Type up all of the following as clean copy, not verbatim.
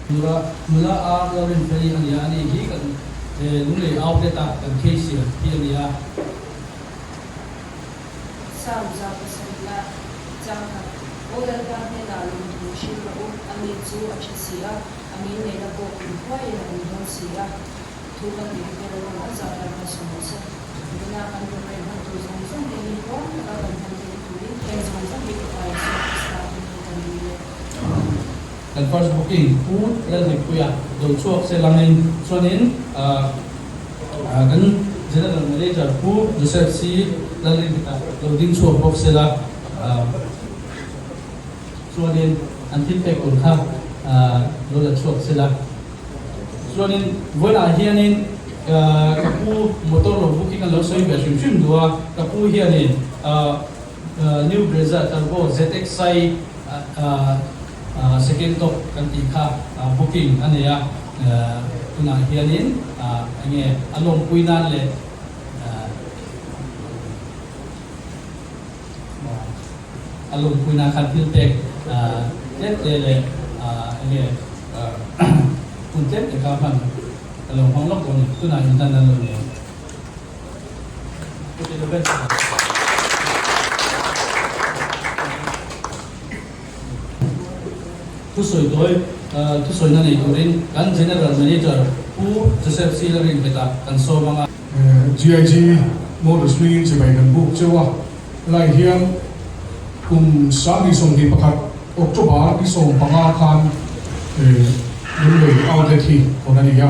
Nula nula a Lalrinfeli a nia, ani hi kan Lunglei outlet a kan cashier hi a nia. Psalm 107 chang khat, Aw Lalpa hnenah lawmthu hrilh rawh u, ani chu a tha si a, a ngilneihna pawh kum huaiin a awm dawn si a. Thu kan tih te rawh a zah lalpa sawi rawh se. Tuna kan program hman tur zawng zawng te hi huang taka kan hman theihna turin heng zawng zawng hi Fapa Isua Krista hmingin kan dil e. Kan first booking Pu Lalhlipuia lo chhuak se langin chuanin kan General Manager Pu Joseph C Lalrinhita lo ding chhuak bawk se la chuanin an thil pek tur kha lo la chhuak se la. Chuanin vawiinah hianin ka pu motor lo booking a lo sawi ve hrim hrim duh a, ka pu hianin New Brezza Turbo ZXi second top kan tih kha booking a nei a, tunah hianin enge a lawmpui nan leh A lungpuina khan thil pek tlem te leh enge hun tlem te kha hman ka lo hmang lawk dawn a ni. Tunah inhlan an lo nei ang. Chuti lo ber Thusawi tawi thusawina nei turin kan General Manager Pu Joseph C. Lalrinhmeta kan sawm ang a. GIG Motors hmingin chibai kan buk cheu a, helai hian kum 2021 October ni 15 khan Lunglei outlet hi hawn a ni a.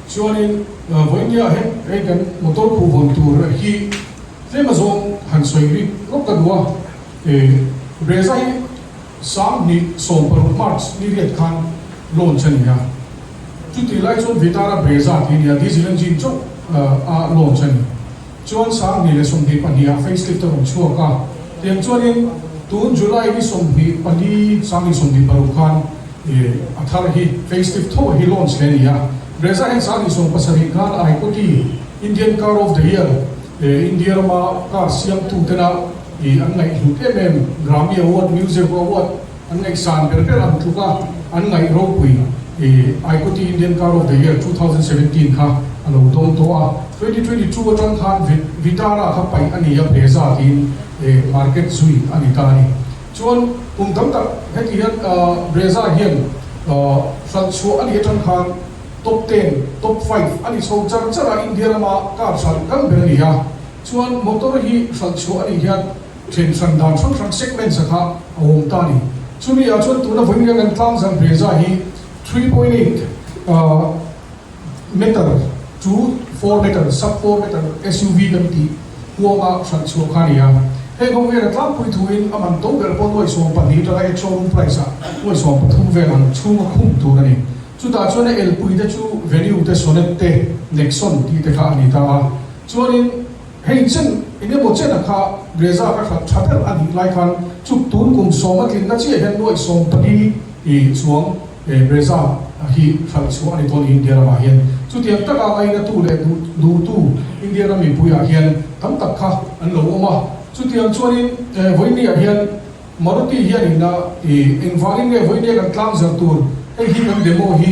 Chuanin vawinia hei kan motor phuhvawn tur hi tlem azawng han sawi rik rawk ka duh a, Brezza hi 2016 March ni riat khan launch a ni a. Chutih lai chuan Vitara Brezza tih a ni a, diesel engine chauh a launch a ni. Chuan 2022 ah facelift a rawn chhuak a, tiang chuanin tun July ni 24, 2026 khan a thar hi facelift tho hi launch leh a ni a. Brezza hian 2017 khan Aikoti Indian Car of the Year, India rama car siamtu tena an ngaihhlut em em Grammy Award, Music Award, An ngaihsan ber ber ang tluk a, an ngaih ropui i Aikoti Indian Car of the Year 2017 kha a lo dawng tawh a. 2022 atang khan Vitara kha paih a ni a, Brezza tiin market zui a ni ta a ni. Chuan kum tam tak heti hian Brezza hian hralh chhuah a nih atang khan top ten, top five a ni chho char char a, India rama car hralh kal ber a ni a. Chuan motor hi hralh chhuah a nih hian Then hran dan hrang hrang segments a kha a awm ta a ni. Chumi ah chuan tuna vawiin kan tlangzarh Brezza hi 3.8 meter to 4 meter, sub 4 meter SUV kan tih huanga hran chhuah kha a ni a. Heng ho vela tlangpui thuin a man to ber pawh nuai 12 atanga ex-showroom price ah nuai 13 vel ang chhunga khum tur a ni. Chutah chuan a elpui te chu Venue te, Sonet te, Nexon tih te kha a ni ta a. Chuanin. Hei chen eng emaw chena kha Brezza ka hlat tha ber a nih lai khan chuk tun kum sawm a tlinna chiah hian nuaih 14 i chuang Brezza hi hralh chhuah a ni tawn India ramah hian. Chutiang taka ngainatu leh duhtu India ram mipuiah hian tam tak kha an lo awm a. Chutiang chuanin vawinia hian Maruti hian ina i engvangin nge vawinia kan tlang zar tur hei hi kan demo hi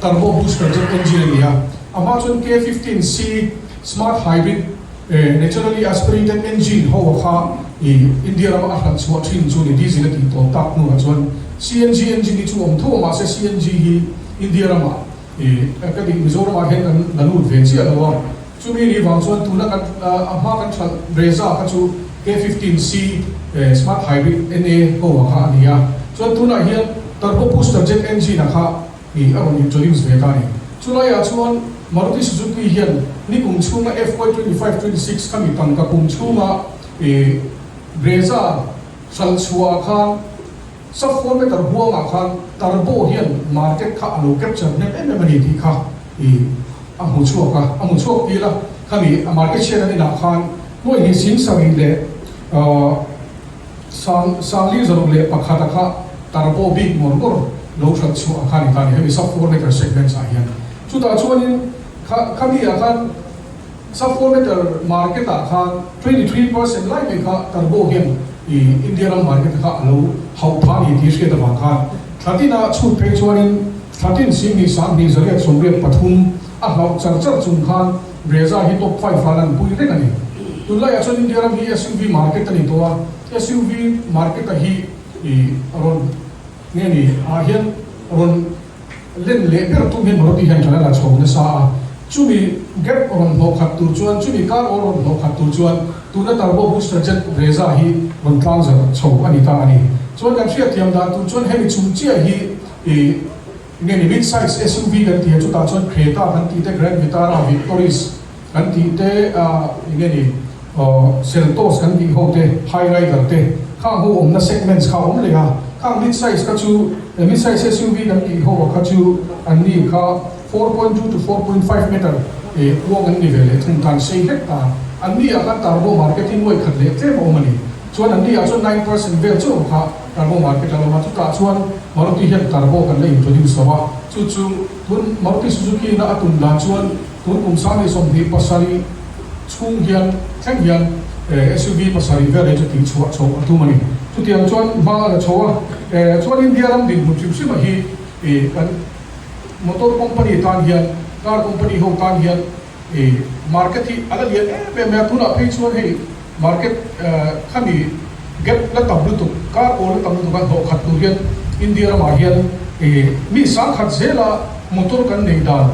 turbo booster jet engine a ni a, a hma chuan K 15 C Smart Hybrid Naturally Aspirated Engine ho a kha i India rama a hran chhuah thin chu ni diesel a tih tawp tak hnuah chuan CNG engine hi chu awm tho a mahse CNG hi India rama i ka dik Mizoramah hian kan la lut ve chiah lo a chumi ni vang chuan tuna kan a hma kan hralh Brezza kha chu K 15 C Smart Hybrid NA ho a kha a ni a chuan tunah hian Turbo Booster Jet Engine a kha Tih a rawn introduce ve ta a ni. Chulaiah chuan Maruti Suzuki hian nikum chhunga FY 25 26 khami tangka kum chhunga Brezza hralh chhuahah khan sub four meter huangah khan Turbo hian market kha a lo capture hnem em em a ni tih kha a hmu chhuak a, a hmu chhuak tir a, khami a market share an inah khan nuaih hnih 70 leh 51% a kha Turbo bik ngawr ngawr lo hrat chhuah a kha ni ta ni, hemi sub four meter segments ah hian. Chutah chuanin kha khami ah khan sub four meter market ah khan 23% lai mai kha Turbo hian i India ram market kha a lo hauh phah a ni tih hriat avang khan thla tina chhut phei chuanin. Thlatin 10,000 10,183 a hlauh char char chung khan Brezza hi top five ah lan pui reng a ni. Tunlaiah chuan India ram hi SUV market a ni tawh a, SUV market a hi rawn nge ni ah hian rawn len leh ber tum hian Maruti hian ṭan a la chho nasa a, chumi gap rawn hnawh khat tur chuan, chumi car awl rawn hnawh khat tur chuan tuna turbo booster jet Brezza hi rawn tlang zarh chho a ni ta a ni. Chuan kan hriatthiam dan tur chuan hemi chung chiah hi ih nge ni mid size SUV kan ti a, chutah chuan Creta kan tih te, Grand Vitara, Victoris kan tih te, eng nge ni Seltos kan tih ho te, Hyryder te, khang ho awmna segments kha a awm leh a, khang mid size kha chu mid size SUV kan tih ho ah kha chu an ni kha 4.2 to 4.5 meter kuang an ni ve leh thung tan sei hlek ta, an ni ah khan turbo market hi nuai khat leh tlem a awm a ni. Chuan an ni ah chuan 9% vel chu awm kha turbo market a lo awm a, chutah chuan Maruti hian turbo kan la introduce lo a, chu chu tun Maruti Suzuki ina a tum dan chuan Tun kum 2027 chhung hian thleng hian SUV pasarih vel hi chu tih chhuah chhoh a tum a ni. Chutiang chuan hma a la chho a, chuan India ram dinhmun hrim hrim a hi kan motor company tan hian, car company ho tan hian market hi a la lian em em mai a, tunah phei chuan hei Market khami gap la tam lutuk, kar awl la tam lutuk a hnawh khat tur hian India ramah hian mi sangkhat zela motor kan nei dan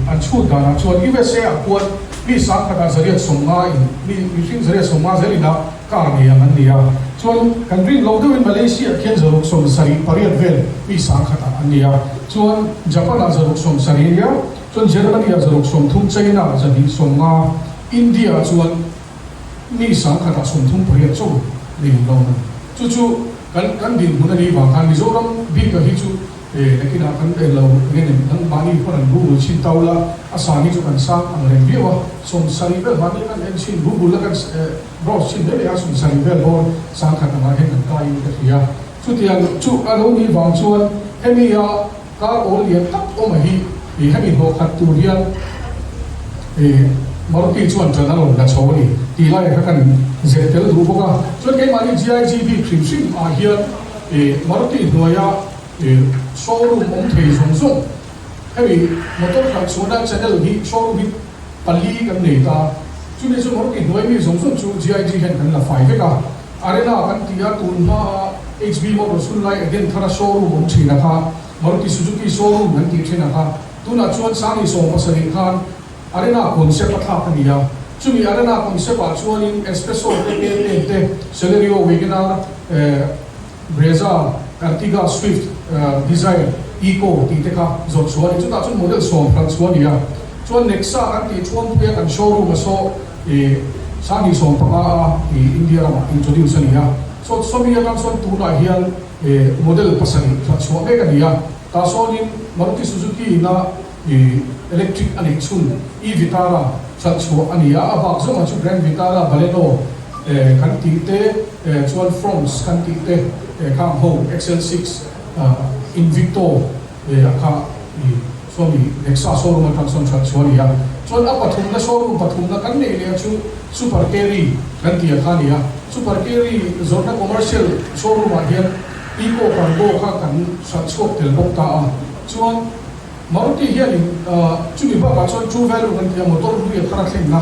an chhut danah chuan USA ah khuan mi sangkhatah 150 in mi mihring 150 zel ina car nei ang an ni a. Chuan kan rin loh deuhin Malaysia ah khian 678 vel mi sangkhatah an ni a. Chuan Japan ah 670 a nia, chuan Germany ah 630, China ah 250, India ah chuan mi sangkhatah 38 chaw nei lo a ni. Chu chu kan kan dinhmun a nih vang khan Mizoram bik a hi chu nakinah kan en lo nge nem kan mahni pawn an Google chhin tau la, a sang hi chu kan sang ang reng viau a, 70 vel mahni kan en chhin Google a kan browse chhin mai mai a 70 vel bawr sangkhat angah hian kan kai in ka hria. Chutiang chu a lo nih vang chuan hemi a Kar awl lian tak awm a hi i hemi hnawh khat tur hian i Maruti chuan ṭan a rawn la chho a ni tih laiah kha kan zep tel duh bawk a. Chuan keimahni GIG bik hrim hrim ah hian i Maruti hnuaia i showroom awm thei zawng zawng hemi motor hralh chhuahna channel hi showroom hi pali kan nei ta. Chumi chu Maruti hnuai mi zawng zawng chu GIG hian kan la fai vek a. Arena kan ti a, tun hmaa HB Motors hun lai Edenthara showroom awm thin a kha, Maruti Suzuki showroom kan tih thin a kha, tunah chuan 2017 khan Arena concept a thlak a ni a, chumi Arena concept ah chuanin S-Presso te, K-ten te, Celerio, Wagon-R, Brezza, Ertiga, Swift, Dzire, Eco tih te kha zawrh chhuah a ni. Chutah chuan model sawm hralh chhuah a ni a, chuan Nexa kan tih Thuampuia kan showroom a saw i 2015 a i India ramah introduce a ni a, saw sawmi atang chuan tunah hian model pasarih hralh chhuah mek a ni a, tah sawnin Maruti Suzuki ina i electric a neih chhun e-Vitara hralh chhuah a ni a, a bak zawngah chu Grand Vitara, Baleno kan tih te chuan Fronx kan tih te khang ho XL6 Invicto a kha i sawmi Nexa showroom atang sawn hralh chhuah a ni a, chuan a pathumna showroom pathumna kan neih leh chu Super Carry kan tih a kha a ni a, Super Carry zawrhna commercial showroom ah hian Eco Cargo kha kan hralh chhuak tel bawk ta a, chuan Maruti hianin chumi bakah chuan True Value kan tih a motor hlui a thar a thlengna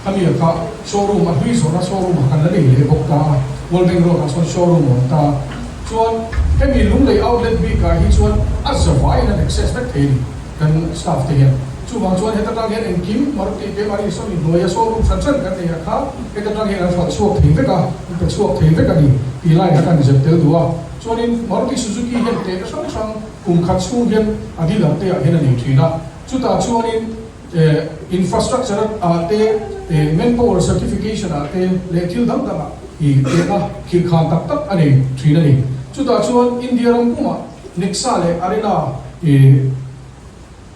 khami a kha showroom a hlui zawrhna showroom ah kan la nei leh bawk ta a, World Bank Road ah chuan showroom a awm ta a, chuan hemi Lunglei outlet bikah hi chuan a zavaiin an access vek thei a ni kan staff te hian. Chuvang chuan heta tang hian engkim Maruti keimahni sawmi hnuaia showroom hran hran kan nei a kha heta tang hian an hralh chhuak thei vek a, an pe chhuak thei vek a ni tih lai kha kan zep tel duh a. Chuanin Maruti Suzuki hian tehna hrang hrang Kum khat chhung hian a dealer te ah hian a nei thin a, chutah chuanin infrastructure ah te, manpower certification ah te leh thil dang dang ah i tehna khirhkhan tak tak a nei thin a ni. Chutah chuan India ram pumah Nexa leh Arena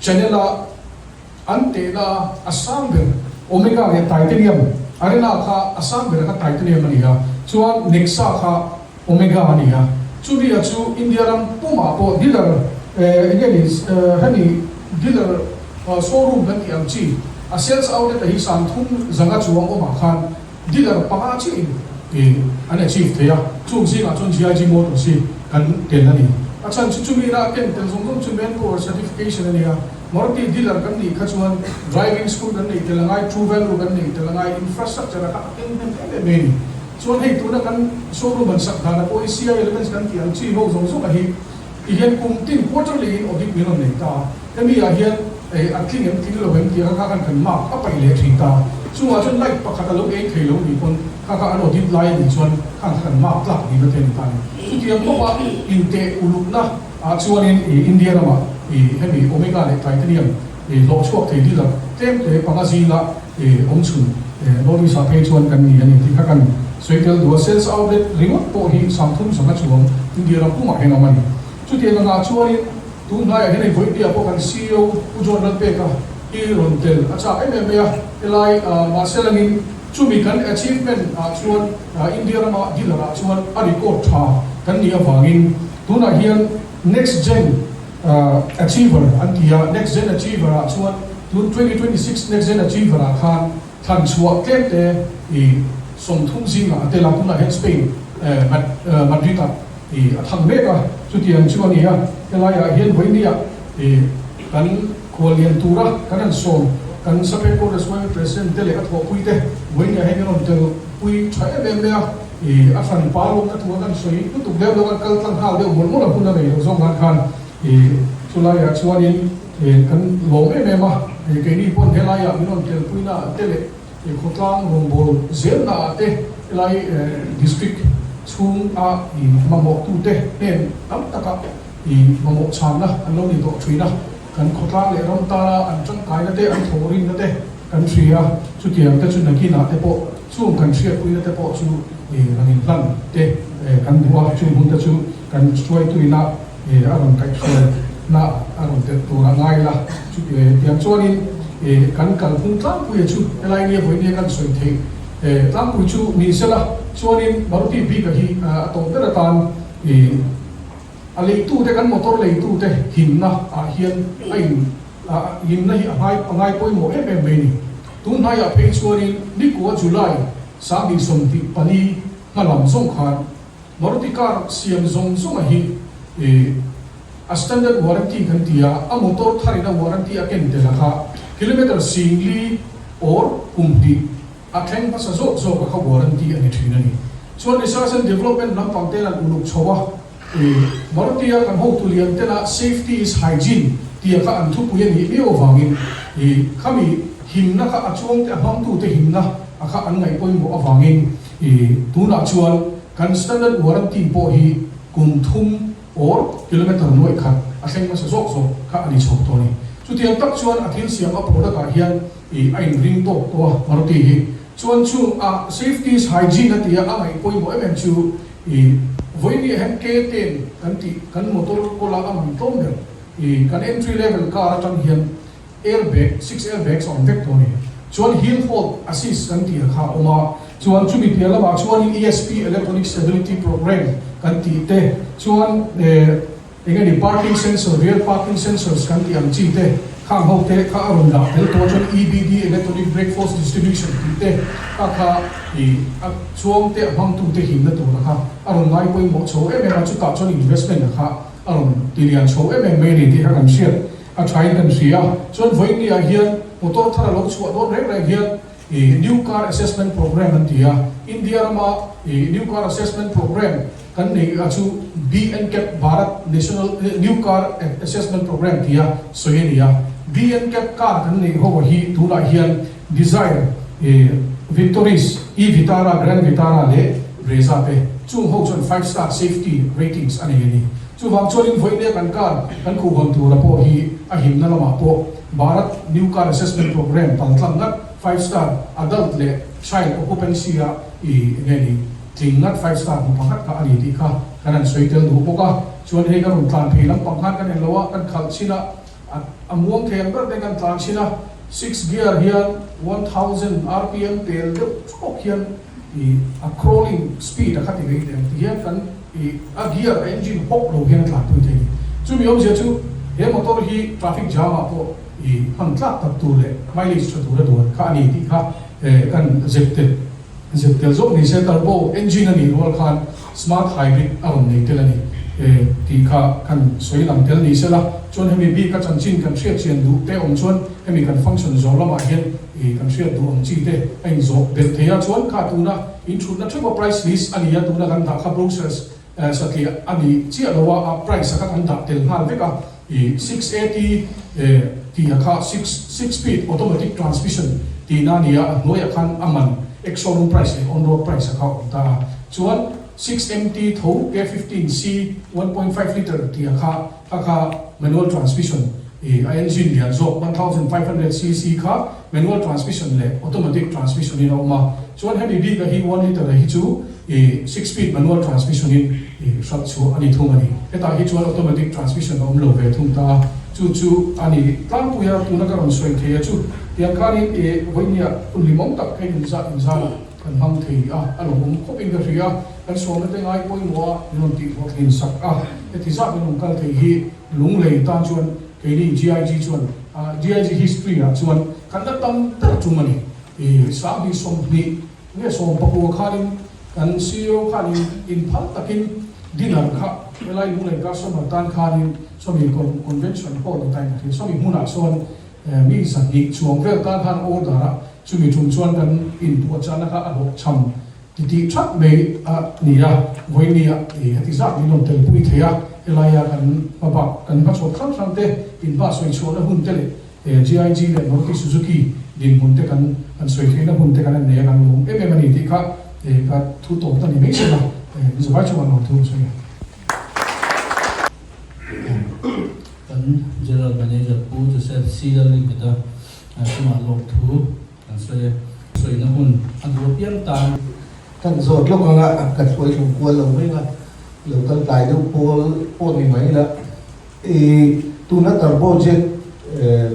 channel a an tehna a sang ber Omega leh Titanium, Arena kha a sang ber kha Titanium a ni a, chuan Nexa kha Omega a ni a, chumi a chu India ram pumah pawh dealer eng nge ni hemi dealer showroom kan tih ang chi a sales outlet a hi 3500 chuang awmah khan dealer panga chiahin an achieve thei a, chung zingah chuan GIG Motors hi kan tel a ni. A chhan chu chumi ina a ken tel zawng zawng chu manpower certification a ni a. Maruti dealer kan nih kha chuan driving school kan neih tel a ngai, true value kan neih tel a ngai, infrastructure a kha a keng hnem em em mai a ni. Chuan hei tuna kan showroom an sak danah pawh hi CI elements kan tih ang chi ho zawng zawng a hi ti hian kum tin quarterly in audit min rawn nei ta a. Hemi ah hian a tling em tling lo em tih kha kha khan kan mark a paih leh thin ta. Chungah chuan light pakhat a lo eng thei lo nih pawn kha kha an audit lai a nih chuan khan kha kan mark tlak nihna te a ni ta a ni. Chutiang bawka inteh ulukna ah chuanin India ramah hemi Omega leh Titanium hlawh chhuak thei dealer tlem te panga zinga awm chhun North East ah phei chuan kan ni a ni tih kha kan sawi tel duh a. Sales outlet ringawt pawh hi 30 zanga chuang India ram pumah hian a awm a ni. Chutiang angah chuanin tun hnaiah hian hei vawipiah pawh kan ceo Pu John Lalpeka hi rawn tel a chak em em mai a, helai mahse langin chumi kan achievement ah chuan India rama dealer ah chuan a record tha kan nih avangin tunah hian next gen achiever an ti a, next gen achiever ah chuan tun 2026 next gen achiever ah khan thlan chhuah tlem te i 30 zingah a tel a, tunah hian Spain Madrid ah I a thang mek a, chutiang chu a ni a, helaiah hian vawinia i kan khuallian tura kan han sawm kan Supreme Court Responsible President te leh a thawhpui te vawinia hian kan rawn tel pui tha em em mai a, i a hran pa lawmna thu a kan sawi lutuk deuh deuh a, kal tlang nghal deuh mawlh mawlh a hun a nei lo zawk nan khan i chulaiah chuanin i kan lawm em em a, i keini pawn helaiah min rawn tel puina te leh I khawtlang rawngbâwl zelnaah te helai district chhunga i mamawhtute hnen tam taka i mamawh chhanna an lo ni tawh thin a. Kan khawtlang leh ram tana an tangkaina te, an thawhrinna te kan hria a, chutiang te chu nakinah te pawh chung kan hriatpuina te pawh chu i rawn inhlan te kan duh a, chung hun te chu kan hruaituina a rawn kaihhruaina a rawn telh tur a ngai la. Chutiang chuanin kan kalphung tlangpuia chu helai nia vawi nia kan sawi theih tlangpui chu ni sela chuanin Maruti bika hi a tawp ber atan a leitute kan motor leitute himna ah hian a in himna hi a ngai pawimawh em em mai a ni. Tun hnaiah phei chuanin nikua July 2024 hma lam zawng khan Maruti car siam zawng zawnga hi a standard warranty kan ti a, a motor tharin a warranty a ken tel a kha kilometre 4000 or kum hnih a thleng hmasa zawk zawk a kha warranty a ni thin a ni. Chuan research and development lampang ten an uluk chho a, Maruti a kan hotu lian tena safety is hygiene tia kha an thupui a nih miau avangin khami himna kha a chuangte a hmangtute himna a kha an ngaih pawimawh avangin tunah chuan Kan standard warranty pawh hi kum thum or kilometre nuaih khat a thleng hmasa zawk zawk kha a ni chho tawh a ni. Chutiang tak chuan a thil siam a product ah hian i a inring tawk tawh a Maruti hi. Chuan chung a safety is hygiene a ti a, a ngaih pawimawh em em chu i vawiin hian K-ten kan tih kan motor kawla a man tlawm ber i kan entry level car atang hian Airbag, six airbags a awm vek tawh a ni. Chuan hill hold assist kan tih a kha a awm a, chuan chumi piah lamah chuanin ESP, Electronic Stability Program, kan tih te, chuan eh eng nge ni parking sensor, rear parking sensors kan tih ang chi te, khang ho te kha a rawn dah tel tawh a, chuan EBD, Electronic Brake Force Distribution, tih te kha kha ih a chuang te a hmangtu te himna tur a kha a rawn ngai pawimawh chho em em a, chutah chuan investment a kha a rawn ti lian chho em em mai a ni tih kha kan hriat. A thain kan hria. Chuan vawiin ah hian motor thar a lo chhuah dawn reng reng hian ih New Car Assessment Programme an ti a. India rama ih New Car Assessment Programme kan neih a chu BNCAP Bharat National New Car Assessment Programme tia sawi a ni a. BNCAP car kan neih ho hi tunah hian Dzire, ih Victoris, e-Vitara, Grand Vitara leh Brezza te chung ho chuan five star safety ratings a nei a ni. Chuvang chuanin vawiin kan car kan khuhhawn tura pawh hi a himna lamah pawh Bharat New Car Assessment Programme paltlang ngat five star adult leh child occupancy a i enge ni tling ngat five star hmu pakhat kha a ni tih kha kan han sawi tel duh bawk a. Chuan hei ka rawn tlan phei lampang khan kan en lo a, kan khalh chin a, a muang thei ang ber te kan tlan chin a, six gear hian 1000 rpm tel deuh thuak hian i a crawling speed a kha ti vei teh ang ti hian kan I a gear a engine hawk lo hian a tlanpui thei. Chumi awmzia chu he motor hi traffic jam ah pawh i hman tlak tak tur leh mileage tha tur a duan kha a ni tih kha kan zep tel zep tel zawk ni se. Turbo engine a nih rual khan smart hybrid a rawn nei tel a ni. tih kha kan sawi lang tel ni sela. Chuan hemi bika chanchin kan hriat chian duh te awm chuan hemi kan function zawh lamah hian kan hriat duh ang chi te a inzawh belh thei a. Chuan kha tuna inthutna theuha price list a ni a, tuna kan dah kha brochures Satliah a ni chiah lo a, a price a kha kan dah tel nghal vek a, i 6AT tih a kha 6 speed automatic transmission tihna a ni a, a hnuaiah khan a man ex-showroom price leh on-road price a kha a awm ta a, chuan 6MT tho K15C 1.5 litre tih a kha kha kha manual transmission i a engine lian zawk 1500cc kha manual transmission leh automatic transmission in a awm a, chuan hemi bik a hi 1 litre a hi chu I six speed manual transmission in i hralh chhuah a ni thung a ni. Hetah hi chuan automatic transmission a awm lo ve thung ta a, chu chu a ni tlangpui a, tuna ka rawn sawi thei a chu. Tiang khanin i vawinia hun hlimawm tak hei inzah inzana kan hmang thei a, a lawmawm khawp in ka hria a, kan sawmna te ngai pawimawh a min rawn tihhlawhtlin sak a, heti zah min rawn kal thei hi Lunglei tan chuan keini GIG chuan GIG history ah chuan kan la tam ber tum a ni. I 2020 nge 19 khanin kan ceo khanin inphal takin dinner kha helai Lunglei customer tan khanin sawmi convention hall ni tain a hria sawmi hmunah sawn mi 200 chuang vel tan khan order a chumi tum chuan kan inpuahchahna kha a hlawhchham titih that mai a ni a, vawinia heti zat min rawn telpui thei a, helaia kan hmabak kan hmachhawp hrang hrang te inhma sawi chhuahna hun te leh GIG leh Maruti Suzuki dinhmun te kan han sawi theihna hun te kan han nei a, kan lawm em em a ni tih kha ka thu tawp ta ni mai sela, Mizovai chungah lawm thu ka sawi a. Kan General Manager Pu Joseph C. Lalringheta chungah lawm thu kan sawi e. Sawina hun a duh apiang tan. Kan zawt lawk anga ka hruai hlum kual lo mai anga lo kal tlai deuh pawl pawh ni mai la. I tuna turbo jet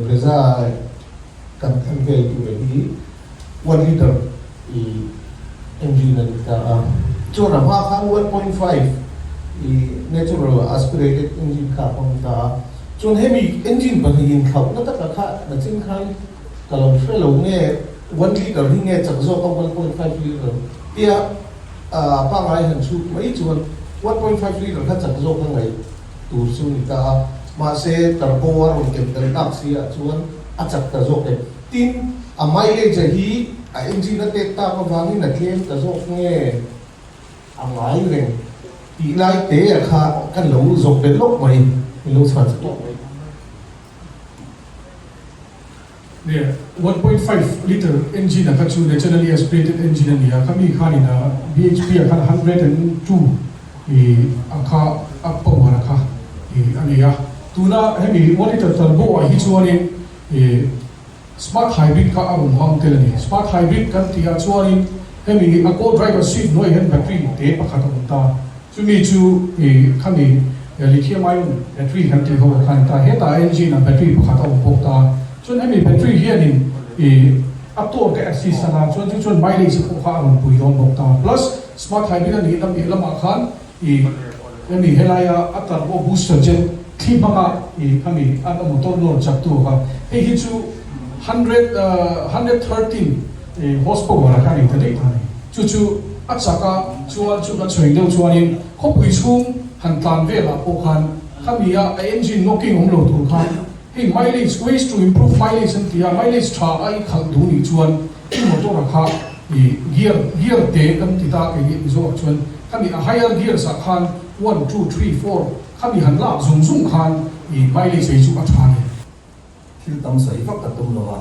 Brezza kan thleng vel tur hi one litre i engine a ni ta a, chuan a hma khan 1.5 i natural aspirated engine kha a hmang ta a, chuan hemi engine pahnihin thlauhna taka kha nachin khan ka lo hre lo nge one litre hi nge chak zawk a 1.5 litre tia pangngai han chhut mai chuan 1.5 litre kha chak zawk a ngaih. tur chu ni ta a, mahse turbo a rawn ken tel tak si ah chuan a chak ta zawk e. Tin, a mileage a hi a engine a tet tak avangin a tlem ta zawk nge a ngai reng tih lai te a kha kan lo zawk bet lawk mai, min lo chhan chak lawk mai. Nia, 1.5 litre engine a kha chu naturally aspirated engine a ni a, khami khanin a bhp ah khan 102 ih a kha a power a kha ih a nei a. Tuna hemi 1 litre turbo ah hi chuanin ih smart hybrid kha a rawn hmang tel a ni. Smart hybrid kan tih ah chuanin hemi a co-driver seat hnuaiah hian battery te pakhat a awm ta. Chumi chu i khami lithium ion battery kan tih ho ah khan ta hetah engine ah battery pakhat a awm bawk ta. Chuan hemi battery hianin i a torque a assist anga chuan chu chuan mileage pawh kha a rawn pui dawn bawk ta. Plus smart hybrid a nih na piah lamah khan i hemi helaia a turbo booster jet thli hmanga i khami a motor nawr chak tu kha hei hi chu 113 horsepower ah khan ei ta daih ta a ni. Chu chu a chak a, chuan chu kan sawi deuh chuanin khawpui chhung han tlan velah pawh khan khami a a engine knocking awm lo tur khan hei mileage, ways to improve mileage an ti a, mileage tha a i khalh duh nih chuan i motor a kha i gear, gear te kan ti ta kei Mizo ah chuan khami a higher gears ah khan one, two, three, four khami han lak zung zung khan i mileage ei chu a tha a ni. Thil tam sawi vak ka tum lo a,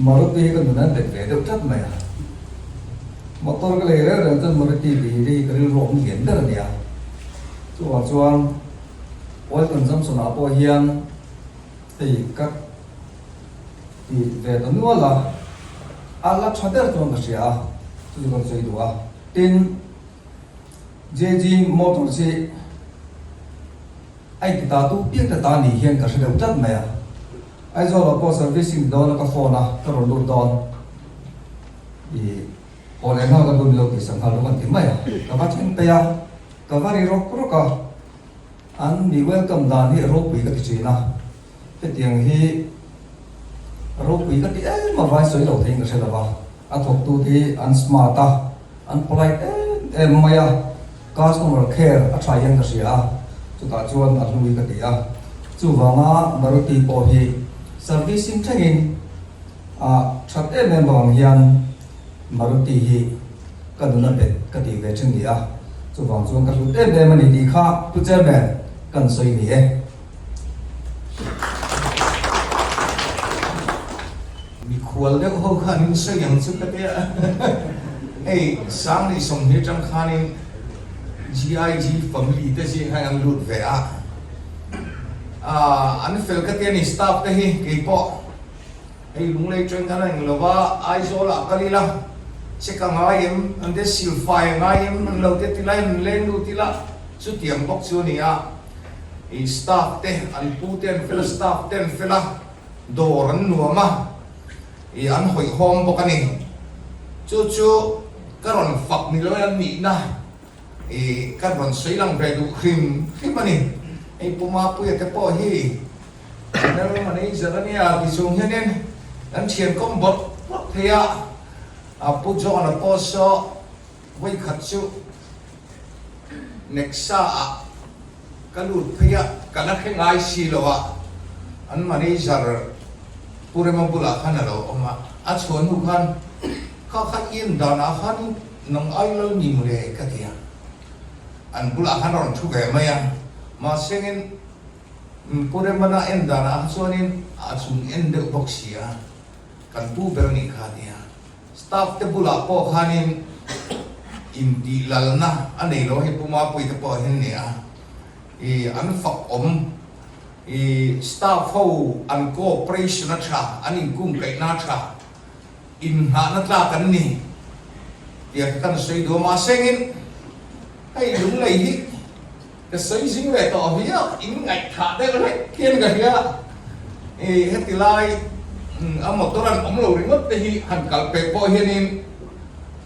Maruti hi ka nun an bet ve deuh tlat mai a. Motor ka lei reng reng chuan Maruti tih hi ka rilru awm lian ber a nia. Chuvang chuan oil consumption ah pawh hian hei ka ti ve ta nual a, a la tha ber chuan ka hria a, chu chu kan sawi duh a. Tin, JG Motors hi A inti ta tu piang ta ta ni hian ka hre deuh tlat mai a. Aizawl ah pawh servicing dawn a ka phone a, ka rawn lut dawn. I haw leh nghal ka bul milo tih sanghal rawk an ti mai a. Ka va thleng phei a, ka va ri rawk rawk a. An mi welcome dan hi a ropui ka ti thin a. Hetiang hi a ropui ka ti em a, vai sawi lo theiin ka hre lo va. A thawktu te hi an smart a, an polite em em mai a. Customer care a tha hian ka hria a, chutah chuan a hlui ka ti a. Chuvanga Maruti pawh hi servicing thlengin a that em em vang hian Maruti hi ka nun a bet ka tih ve thin ni a. Chuvang chuan ka hlut em em a ni tih kha Pu Chairman kan sawi ni e. Mikhual deuh ho khan in sawi ang chu ka tia. Hei Sanglih 20 atang khanin GIG family te zing khan an lut ve a. Aaa an fel ka tia ni staff te hi keipawh hei Lunglei train khan a eng lo va Aizawl ah kal ila check a ngai em an te silfai a ngai em an lo te ti lai an leng lut ila chutiang bawk chu a ni a. I staff te an pu te an fel a staff te an fel a. Dawr an nuam a, ih an hawihhawm bawk a ni. Chu chu ka rawn fak ni lo an nihna ih ka rawn sawi lang ve duh hrim hrim a ni. Hei Pu Mapuia te pawh hi General Manager a nia ti chung hianin kan thian kawm bawrh bawrh thei a, Pu John-a pawh saw vawikhat chu Nexa ah Ka lut phei a, ka la hre ngai si lo a, an manager Pu Rema bulah khan a lo awm a, a chhuah hnu khan, Kha kha i en danah khan nang ai lal ni maw le ka ti a, an bulah khan a rawn thu ve mai a, mahse ngin Pu Remana en danah kha chuanin a chung en deuh bawk si a, kan pu ber nih kha a ti a. Staff te bulah pawh khanin intih lalna a nei lo hei Pu Mapui te pawh hian nia i an fak awm i staff ho an cooperation a tha an inkungkaihna a tha inhnahna tlak an ni tih kha kan sawi duh a mahse engin hei lunglei hi Ka sawi zing ve tawh viau, in ngaihthah deuh hlek hian ka hria. I heti lai a motor an awm lo ringawt te hi han kal pek pawh hianin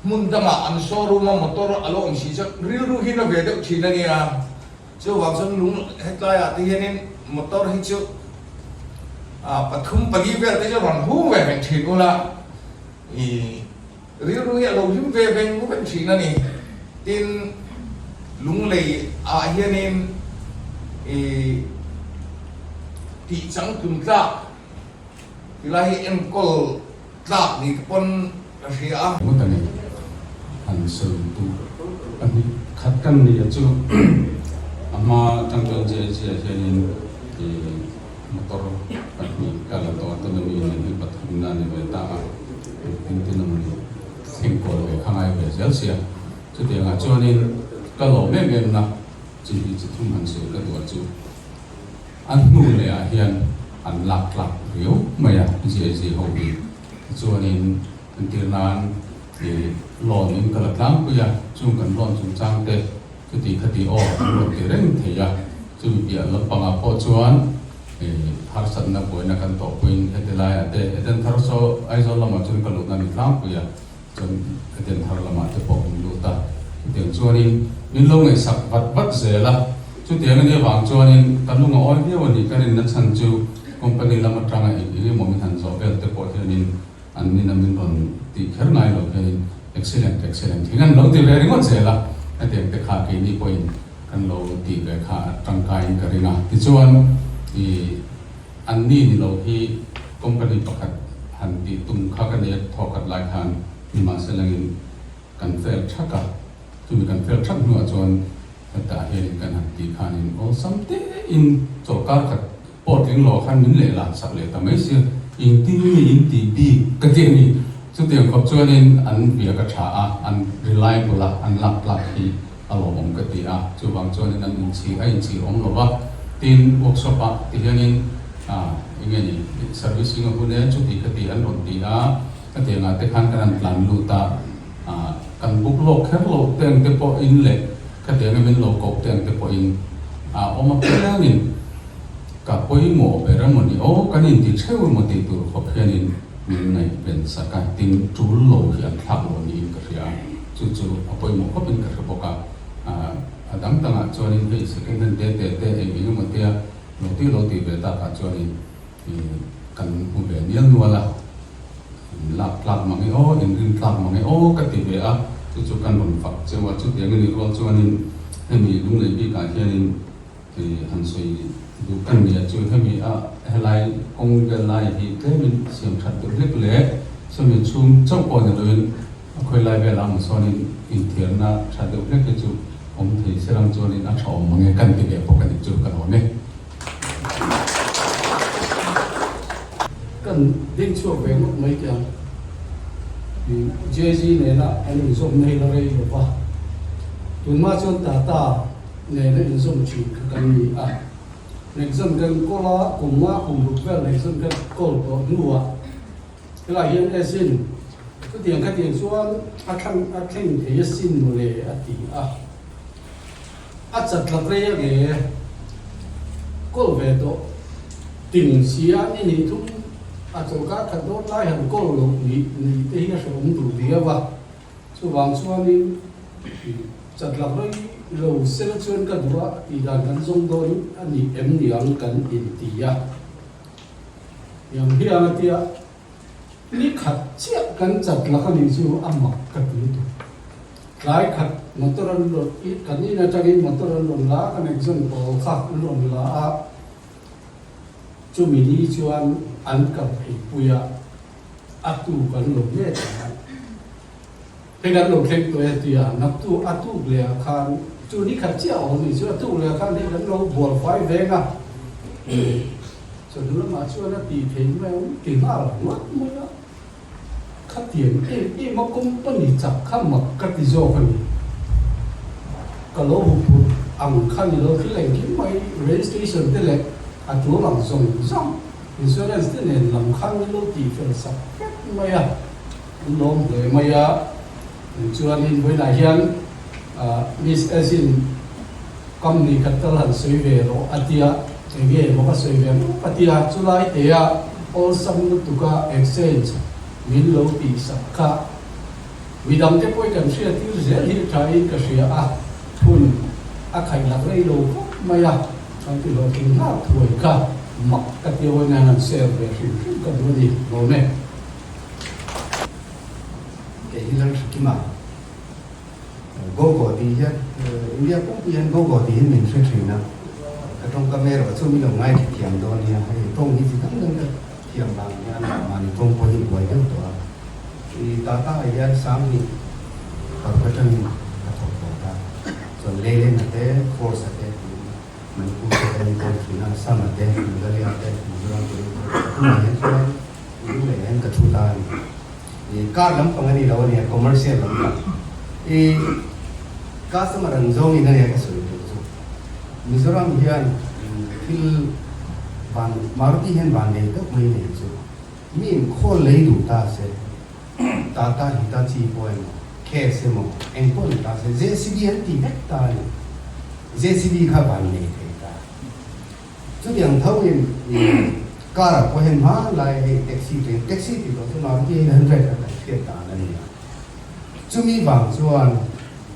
hmun dangah an showroom a motor a lo awm si chuan rilru hi na ve deuh thin a nia. Chuvang chuan lung hetlaiah te hianin motor hi chu pathum pali vel te chu rawn hung ve reng thin ula i Rilru hi a lo hlim ve veng veng thin a ni. Tin, Lunglei ah hianin i tih changtlum tlak tilai hi enkawl tlak ni te pawn ka hria a. Ngawt a ni. Han sawi duh pahnih khat kan ni a chu a hma atang chuan JHC ah hianin i Motor pahnih ka la tawh a, tuna mi nen hi pathumna a ni ve ta a, engtin emaw ni thleng kawl ve kha ngai ve zel sia. Chutiangah chuanin ka lawm em em na chi hi chi thum han sawi ka duh a chu a hnu leh ah hian an lak tlak riau mai a GIG ho hi. Tichuanin entir nan ih loan in ka la tlangpui a, chung kan loan chungchang te Chuti khati aw an rawn ti reng thei a, chumi piah lampangah pawh chuan harsatna buaina kan tawhpuiin heti laiah te Eden thar saw Aizawl lamah chuan ka luhna ni tlangpui a, chuan Eden thar lamah te pawh min lut a, chutiang chuanin min lo ngaihsak vat vat zel a, chutiang a nih avang chuanin ka lung a awi viau a ni, ka rinna chhan chu company lam atanga eng eng emaw min han zawh vel te pawh hianin An nina min rawn tih kher ngai lo hianin excellent excellent hi an lo ti ve ringawt zel a, hetiang te kha keini pawhin kan lo tih ve kha a tangkaiin ka ring a. Tichuan ih an ni ni lo hi company pakhat han tih tum kha ka nei a thawkhat lai khan nimahselangin kan fail thak a, chumi kan fail thak hnuah chuan hetah hianin kan han tih khanin awlsam tein chawlhkar khat Pawh tling lo khan min leh lan sak leh ta mai sia, engtin nge in tih bik ka ti a ni. Chutiang khawp chuanin an biak a tha a, an reliable a, an lak tlak hi a lawmawm ka ti a, chuvang chuanin an inchhir a inchhir awm lo va. Tin, workshop ah ti hianin ah eng nge ni servicing a hun e chuti khati an rawn ti a, khatiangah te khan kan han tlan lut a, ah kan book lawk kher loh te ang te pawhin leh khatianga min lo koh te ang te pawhin a awm apiangin Ka pawimawh ber emaw ni aw, kan inti theuh emaw tih tur khawp hianin min ngaihven sak a, tin tul lo hi an thlak lo niin ka hria a, chu chu a pawimawh khawpin ka hre bawk a, a dang dangah chuanin hei second hand te te te eng eng emaw tia lo tih lo tih ve takah chuanin kan hmu ve nial nual a, in lak tlak mang e aw, in rin tlak mang e aw ka ti ve a. Chu chu kan rawn fak cheu a, chutiang a nih rual chuanin hemi lunglei bikah hianin han sawi duh kan nia chu hemi a helai kawng vel lai hi tlemin siam that deuh hlek leh sawmi chhung chauh pawh ni loin a khawi lai velah maw sawnin inthiarna tha deuh hlek hi chu awm thei se ram chuanin a tha awm mange kan ti ve bawk a nih chu ka lawm e. Kan ding chhuak ve ngawt mai teh ang. JG nena an inzawmna hi la rei lo va, tunhma chuan Tata nena inzawm thin kha kan ni a. Nexon kan kawl a, kum nga kum ruk vel Nexon kan kawl tawh hnuah helai hian Ezin chutiang khatiang chuan a thlang a thleng thei asin mawle a ti a. A chatlat rei a nge kawl ve tawh ting si a ni nih thum a chawlhkar khat dawn lai han kawl loh nih nih te hi a hrehawm duh viau a, chuvang chuanin chatlat rei lo sela chuan ka duh a tih dan kan zawng dawn a nih em niang kan inti a, tiang hian a tia. Ni khat chiah kan chat lak a nih chu a mak ka ti lutuk. Tlai khat motor an rawn i kan in atangin motor an rawn la a, kan exam pawl kha an rawn la a, chumi ni chuan an kal phei pui a, a tuk an lo let ang a. Hei kan lo thleng tawh e tia naktu a tuk leh ah khan chu ni khat chiah a awm nih chu a tuk leh ah khan hei kan lo bual fai veng a chawhnu lamah chuan a tih theih mai ang ti nghal ngawt mai a khatiang em em a company chak kha mak ka ti zawk a ni ka lo huphurh ang kha ni lo thil engkim mai rail station te leh a tul ang zawng zawng insurance te nen lam khan min lo tih fel sak vek mai a. An lawm hle mai a, chuanin vawiinah hian Miss Ezin company khat tal han sawi ve rawh a tia, enge emaw ka sawi ve ngawt a tia, chulai tea awlsam lutuka exchange min lo tih sak kha midangte pawhin kan hriattir zel hi thain ka hria a, hun a khaihlak rei lo khawp mai a, kan ti hlawhtling nghal thuai kha mak ka tia vawiinah hian han share ve hrim hrim ka duh a ni, lawm e. Kei hi Lalhrakima Gogo tih hian India pumpui hian Gogo tih hi min hre thin a, ka tawngkam erawh chu min lo ngaithla thiam dawn nia, hei tawng hi chi dang dang ka thiam vang hian mahni tawng pawh hi buai deuh tawh a, i Tata ah hian Sanghnih paruk atangin ka thawk tawh ta, chuan Leyland-a te, Force-a te tiin Manipur te ka enkawl thin a, Assam-a te, Meghalaya te, Mizoram te tunah hian chuan Lu leh hian ka thu ta a ni. I car lampang a ni lo a nia, commercial lampang. I customer an zawngin a nia ka sawi tur chu. Mizoram hian thil van, Maruti hian van nei deuh mai nei chu. Mi in khawl lei duh ta se, Tata Hitachi pawh emaw, Case emaw, eng pawh ni ta se, JCB an ti vek ta a ni. JCB kha van nei thei ta. Chutiang tho in car ah pawh hian hma lai hei taxi train taxi tih tawh chu Maruti 800 kha kan hriat dan a ni a. Chumi vang chuan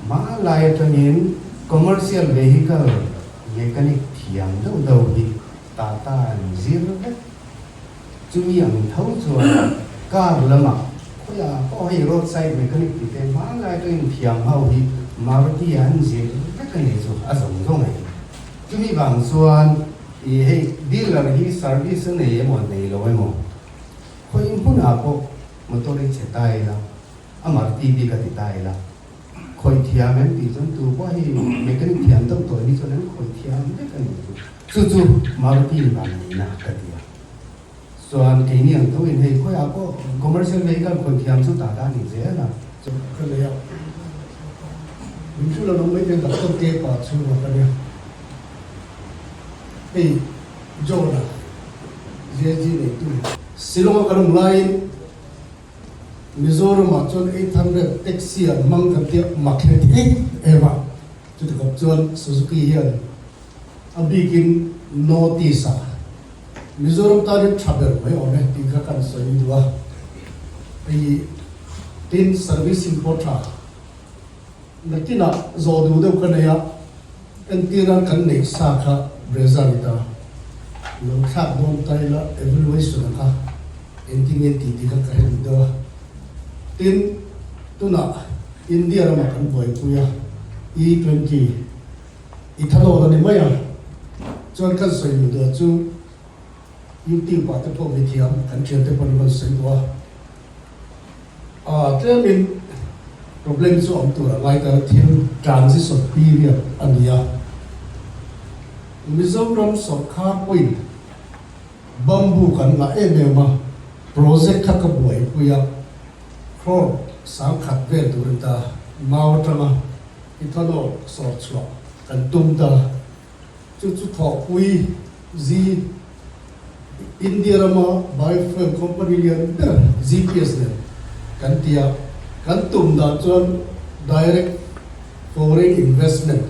hma lai atangin commercial vehicle mechanic thiam deuh deuh hi Tata an zir vek. Chumi ang tho chuan car lamah khawiah pawh hei roadside mechanic tih te hma lai atangin thiam ho hi Maruti an zir vek a ni chu a zawng zawng a ni. Chumi vang chuan i hei dealer hi service a nei emaw nei lo emaw khawiin hmunah pawh motor hi chhe ta ila a Maruti bik a ti ta ila khawih thiam em tih chuan tu pawh hei mechanic thiam deuh tawh hi chuan an khawih thiam vek a ni chu chu chu Maruti vang nihna ka ti a chuan keini ang tho in hei khawiah pawh commercial vehicle khawih thiam chu tah ta a ni zel a. Ka nei a. Min hrilh a lo mai te doctor te pa chhunga ka nia. Hei John-a JG neitu. Shillong-a kan awm laiin Mizoram-ah chuan 800 taxi an hmang kan tia mak hle thei em a. Chuti khawp chuan Suzuki hian a bikin North-East-ah Mizoram tanin tha ber mai awm e tih kha kan sawi duh a. Hei tin servicing pawh tha. Nakinah zawh duh deuh ka nei a, entirna kan neih sa kha Brezza ni ta. Lo thlak dawn ta ila evaluation a kha engtin nge tih tih kha ka hre duh deuh a. Tin, tunah India ramah kan buaipui a, E 20 ethanol a ni mai a, chuan kan sawi luh duh chu YouTube ah te pawh mithiam kan thian te pawhin an sawi duh a, ah tlemin problem chu awm tur a ngai ta thil transition period a ni a, Mizoram sawrkar pawhin bamboo kan ngah em em a, project kha ka buaipui a. Crore 10,000 vel tur a ni ta. Mau atanga ethanol sawr chhuah kan tum ta. Chu chu thawhpui zi India rama biofuel company lian ber GPS nen kan ti a. Kan tum dan chuan direct foreign investment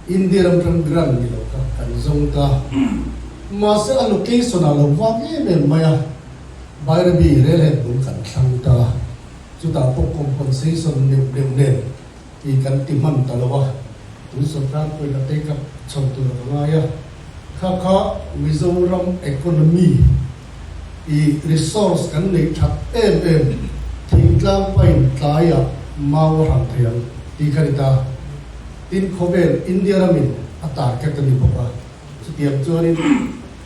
India ram atang grant ni lo kha kan zawng ta. Mahse a location ah lo vak em em mai a. Bairabi Railhead bul kan thlang ta, chutah pawh compensation neuh neuh nen tih kan ti hman ta lo a, tun sorkar pawhin a take up chho tur a ngai a, kha kha Mizoram economy i resource kan neih that em em thingtlang pain tlaiah mau a hrang thei ang tih kha ni ta. Tin khawvel India ramin a target a ni bawk a. Chutiang chuanin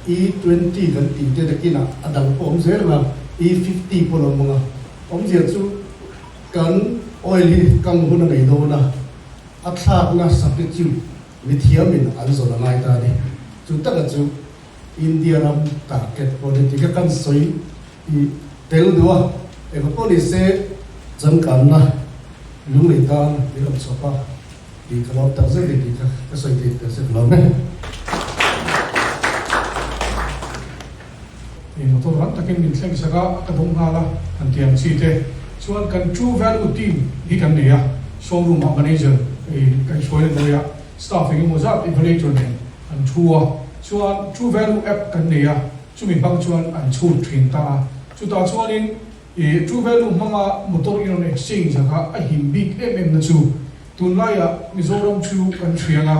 E 20 kan tih te nakinah a dang pawh awm zel ang a, E 50 pawh lo awm ang a. Awmzia chu kan oil hi kang hun a nei dawn a, a thlakna substitute mithiamin an zawn a ngai ta a ni. Chu taka chu India ram target pawh ni tih kha kan sawi i tel duh a, engah pawh ni se changkanna lunglei tan min rawn chhawp a. Tih ka lawm tak zet e tih kha ka sawi thei tak zet lawm e. I motor rang takin min thleng sak a, ka dawng nghal a, han ti ang chi te. Chuan kan True Value team hi kan nei a, showroom ah manager i kaihhruai na hnuaiah staff eng emaw zat evaluator nen an thu a. Chuan True Value app kan nei a, chumi hmang chuan an chhut thin ta a. Chutah chuanin i True Value hmanga motor i rawn exchange a kha a him bik em em na chu Tunlaiah Mizoram chu kan hriang a,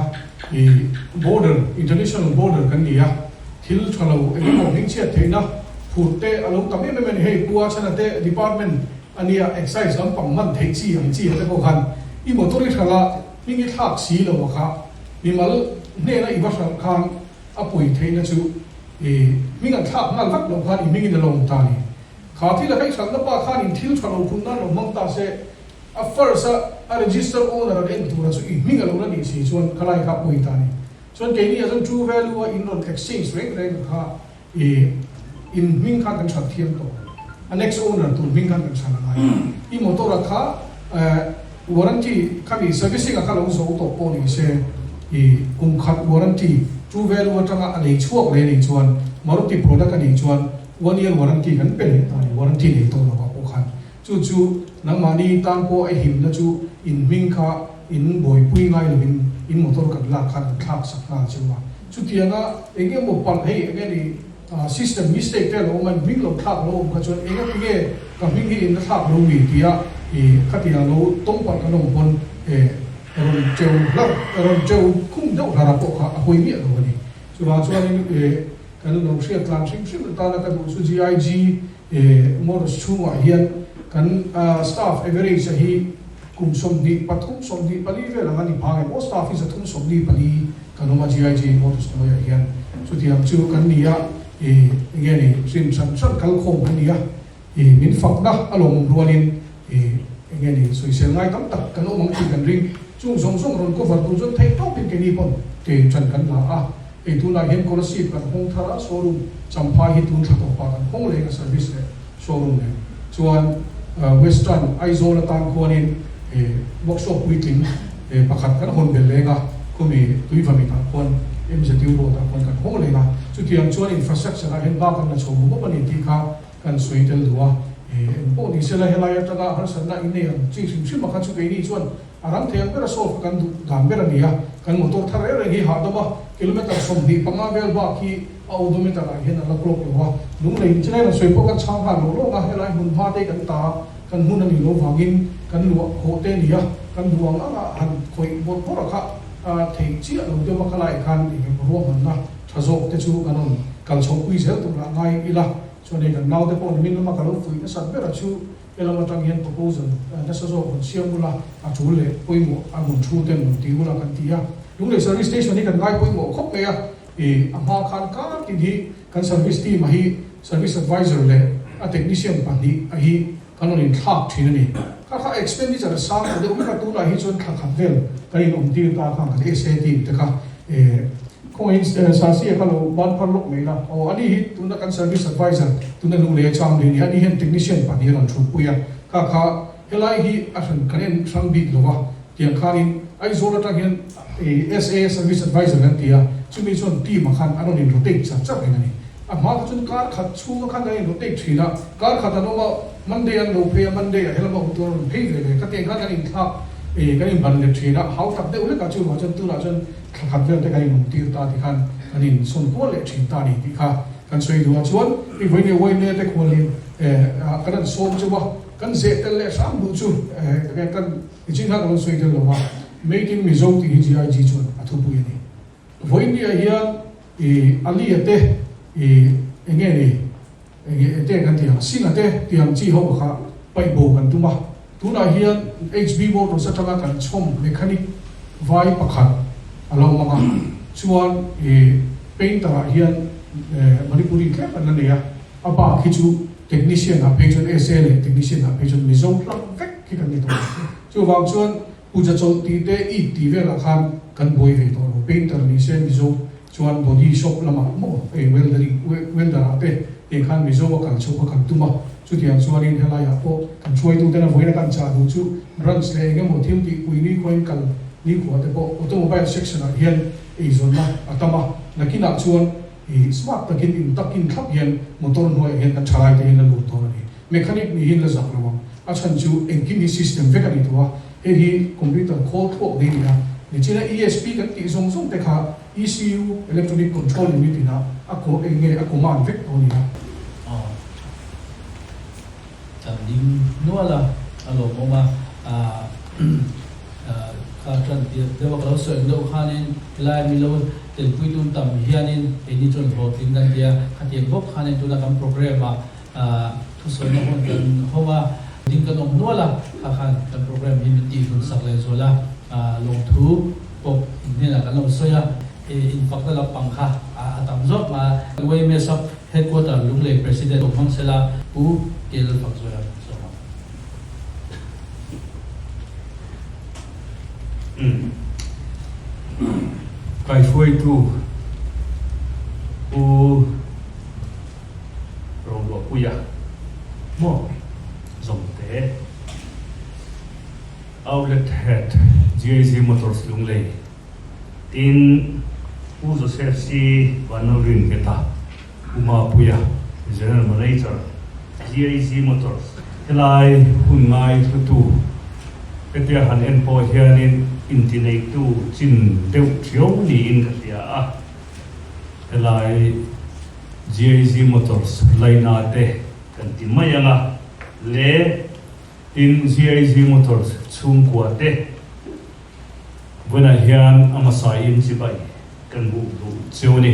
i border, international border kan ni a, thil tha lo eng emaw hmingchhiat theihna phur te a lo tam em em a ni. Hei Pu Achhana te department a nia, excise lampang man theih chi ang chi ah te pawh khan i motor i hralh a, hming i thlak si lo a kha mimal hnena i va hralh khan a pawi theihna chu i hming an thlak nghal vak loh khan i hmingin a lo awm ta a ni. Kha thil a kha i hralhna pa khan in thil tha lo phun nan lo hmang ta se, A first a a register owner an en tura chu i hming a lo la nih si chuan khalai kha pawi ta a ni. Chuan keini ah chuan true value a in rawn exchange reng reng a kha i in hming khan kan hran thiam tawh. A next owner tur hming khan kan hran a ngai a. I motor a kha warranty khami servicing a kha lo zo tawh pawh ni se i kum khat warranty true value atanga a lei chhuak leh nih chuan Maruti product a nih chuan one year warranty kan pe leh ta a ni warranty nei tawh lo ah pawh khan. Chu chu nangmahni tan pawh a himna chu in hming kha in buaipui ngai lovin in motor kan lak khan an thlak sak nghal cheu a. Chutianga eng emaw palh hei eng nge ni system mistake te a lo awm a, in hming lo thlak lo awm kha chuan enga tinge ka hming hi in la thlak lo mi tia i khatia lo tawng palh kan awm pawn rawn teu hlarh rawn teu khum deuh hlarh a pawh kha a hawi miah lo a ni. Chuvang chuanin kan lo hriat tlan hrim hrim atana ka duh chu GIG He Motors chhungah hian kan staff average a hi kum 23, 24 vel ang a ni phang em aw, staff hi 324 kan awm a GIG Motors hnuaiah hian chutiang chu kan ni a, ih enge ni hrim hran hran kal khawm kan ni a, ih min fakna a lawmawm rualin ih enge ni sawisel ngai tam tak kan awm ang tih kan ring, chung zawng zawng rawn cover tur chuan theih tawpin keini pawn ke ṭan kan la a. Hei tunah hian Kolasib kan hawng thar a, showroom Champhai hi tun thla tawpah kan hawng leh a service leh showroom nen chuan Western Aizawl atan khuanin workshop puitling pakhat kan hawn belh leng a, khumi Tuivamit ah khuan MZU road ah khuan kan hawng leng a, chutiang chuan infrastructure ah hian bak an la chho mawp mawp a ni tih kha kan sawi tel duh a, engpawh ni sela helai atanga harsatna innei ang chi hrim hrim a kha chu keini chuan A rang thei ang bera solve kan duh dan ber a ni a, kan motor thar reng reng hi hahdam a, kilometre 25 vel bak hi a odometer ah hian a la clock lo a, lunglei in chilai rawn sawi pawh kan chhang nghal lo lawk a, helai hmun hma te kan ta kan hmun a nih loh vangin kan luah khawh te a ni a, kan duh ang anga han khawih bawrh bawrh a kha theih chiah lo deuh a khalai khan eng emaw ruahmanna tha zawk te chu kan rawn kal chhoh pui zel tur ah ngai ila, chuan hei kan naute pawh nimin lama ka lo fuih nasat ber a chu. Helam atang hian proposal nasa zawk rawn siam ula, a tul leh pawimawh a rawn thu ten rawn ti ula kan ti a. Lunglei Service Station hi kan ngai pawimawh khawp mai a, ih a hma khan kar tin hi kan service team a hi service advisor leh a technician pahnih a hi kan rawn inthlak thin a ni. Kha kha expenditure a sang ta deuh vek a, tunah hi chuan thla khat vel kan in awm tir ta khan kan SA team te kha eh khawngaihin Sasi a kha lo ban phar lawk mai la. Aw ani hi tuna kan service advisor tuna Lunglei a chang leh a ni. Ani hian technician pahnih a rawn thutpui a, kha kha helai hi a hran kan en hrang bik lo va, tiang khanin Aizawl atang hian SA service advisor an ti a, chumi chuan team ah khan an rawn in rotate char char reng a ni. A hma kha chuan kar khat chhunga khan an in rotate thin a, kar khat an awm a, Monday an lo phei a, Monday ah helama awm tur a rawn phei ve leh, khatiang khan kan inthlak eh kan inban let thin a, hau tak deuh hlek ah chuvang chuan tunah chuan thla khat vel te kan in awm tir ta ti khan kan in sawn kual leh thin ta a ni tih kha kan sawi duh a, chuan hei vawiin nge YMA te khualin eh kan han sawm cheu a, kan zeh tel leh hram duh chu eh kan nichin khan ka lo sawi tel lo a, Made in Mizo tih hi GIG chuan a thupui a ni. Vawiinniah hian i Ali-a te i eng nge ni eng nge te kan tih ang Singh-a te tih ang chi ho kha paih bo kan tum a. Tunah hian HB Motors atanga kan chhawm mechanic vai pakhat a lo mang a, chuan i painter-ah hian Manipuri tlem an la nei a, a bak hi chu technician-ah phei chuan SA leh technician-ah phei chuan Mizo hlang vek hi kan ni tawh ang. Chuvang chuan Puja chawlh tih te it tih velah khan kan buai ve tawh lo. Painter ni se Mizo chuan body shop lamah maw hei weldering welder ah te tiang khan Mizo a kal chhoh kha kan tum a. Chutiang chuanin helaiah pawh kan hruaituten a vawiin a kan chah duh chu branch leh eng emaw thil tih pui nikhuain kal nikhua te pawh automobile section ah hian eizawnna a tam a. Nakinah chuan ih smart takin in takin thlap hian motor hnuaiah hian kan thalai te hian la lut dawn a ni. Mechanic nih hi la zak lo ang. A chhan chu engkim hi system vek a ni tawh a, hei hi computer khawl thluak nei a ni a. Nichina ESP kan tih zawng zawng te kha ECU, Electronic Control Unit, in a a ko eng nge a command vek tawh a ni a. Aw kan ding nual a, a lawmawm a, kha tan tir deuh a ka lo sawi ang deuh khanin helai mi lo telpui tun tam hianin keini chuan hlawhtling kan ti a, khatiang bawk khanin tuna kan programme ah Thusawina hun kan hawng a, ding kan awm nual a, kha khan kan program hi min tih hlun sak leh zual a, lawmthu pawh in hnenah kan lo sawi a, infakna lampang kha a tam zawk mah a. YMA Sub Headquarter Lunglei President Awm Hmangsela Pu Kel Fakzuaia sawm ang. Kaihruaitu Pu. Roluahpuia maw Zawmte Outlet Head GIZ Motors Lunglei tin Pu Joseph C Vanlalrin Ngeta Pu Mapuia General Manager GIZ Motors. Helai hun ngai hlutu hetia han en pawh hianin intineitu chin deuh thiau niin ka hria a, helai GIZ Motors laina te kan ti mai ang a, le tin GIZ Motors chhungkua te vawiinah hian a hmasa in chibai kan buh duh cheu a ni.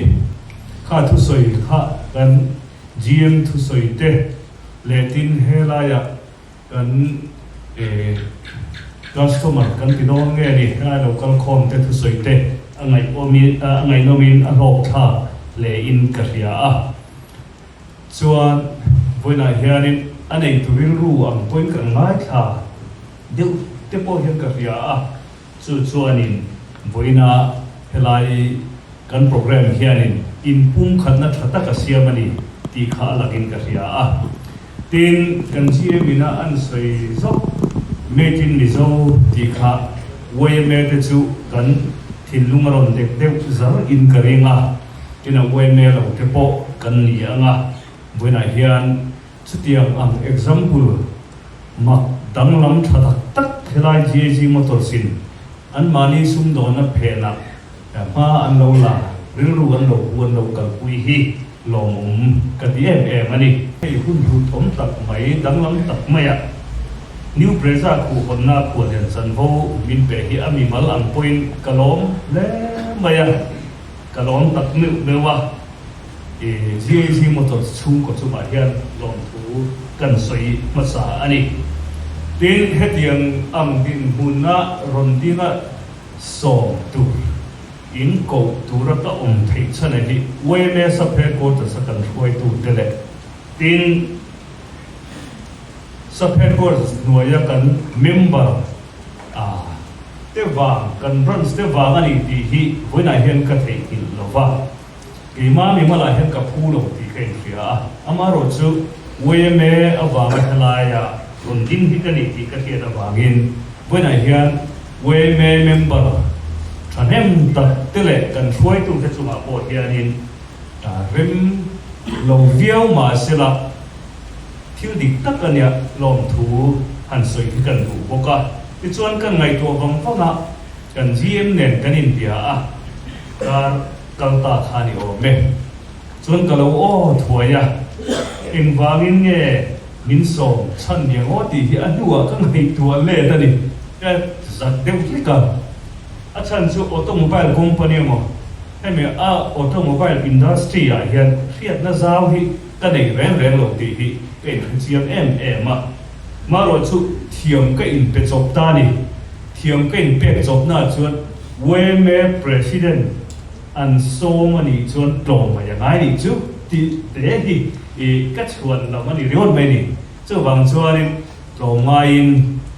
Kha thusawi kha kan GM thusawi te leh tin helaiah Kan customer kan ti dawn nge ni, helai lo kal khawm te thusawi te a ngaihawmin a ngaihnawmin a hlawk thlak hle in ka hria a. Chuan vawiinah hianin a neitu rilru ang pawhin kan ngaithla deuh te pawh hian ka hria a. Chu chuanin vawiina helai kan programme hianin inpumkhatna tha tak a siam a ni tih kha a lakin ka hria a. Tin, kan GM ina an sawi zawk Made in Mizo tih kha yma te chu kan thinlung a rawn dek deuh zar in ka ring a, tin a yma lo te pawh kan ni ang a, vawiinah hian chutiang ang example Mak danglam tha tak tak helai GAG Motors in anmahni sumdawnna phenah hma an lo la, rilru an lo pu an lo kalpui hi lawmawm ka ti em em a ni. Hei hun hlut awm tak mai, danglam tak maiah New Brezza khuhhawnna khuallian chanvo min pe hi a mimal ang pawhin ka lawm hle mai a, ka lawm tak meuh meuh a, GAG Motors chhungkaw chungah hian lawmthu. kan sawi hmasa a ni. Tin, hetiang ang dinhmuna rawn dinga sawm tur in koh tura ka awm theih chhan a hi yma Sub Headquarters a kan hruaitute leh tin, Sub Headquarters hnuaia kan member a te vang, kan branch te vang a ni tih hi vawiinah hian ka theihnghilh lo va. Keimah mimalah hian ka phu lo tih ka inhria a, amaherawh chu yma avanga helaia rawn ding hi ka nih tih ka hriat avangin vawiinah hian yma member thahnem tak te leh kan hruaitute chungah pawh hianin rem lo viau mahsela thil dik tak a nia lawmthu han sawi hi kan duh bawk a. Tichuan kan ngaihtuah vang vang a, kan GM nen kan inbia a, kar kal ta kha ni awm e. Chuan ka lo aw thuai a, engvangin nge min sawm chhan ni ang aw tih hi a hnuah ka ngaihtuah let a ni. Ka zak deuh hlek a, a chhan chu automobile company emaw hemi a automobile industry ah hian hriatna zau hi ka nei reng reng lo tih hi ka inhrechiang em em a. Marawh chu thiam ka inpe chawp ta a ni. Thiam ka inpek chawpnaah chuan yma President an sawm a nih chuan tlawm mai a ngai nih chu tih te hi i ka chhuan lam a ni ringawt mai a ni. Chuvang chuanin tlawm ngaiin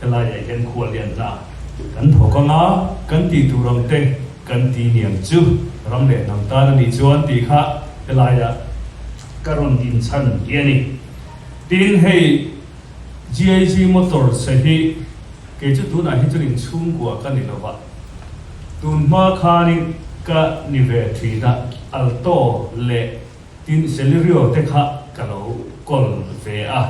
helaiah hian khuallian hna kan thawk ang a, kan tih tur ang te kan ti niang chu ram leh hnam tan a nih chuan tih kha helaiah ka rawn dinchhan hi a ni. Tin, hei GAG Motors hi kei chu tunah hi chuan inchhungkua ka ni lova, tun hma khanin ka ni ve thin a, Alto leh tin Celerio te kha ka lo kawl ve a,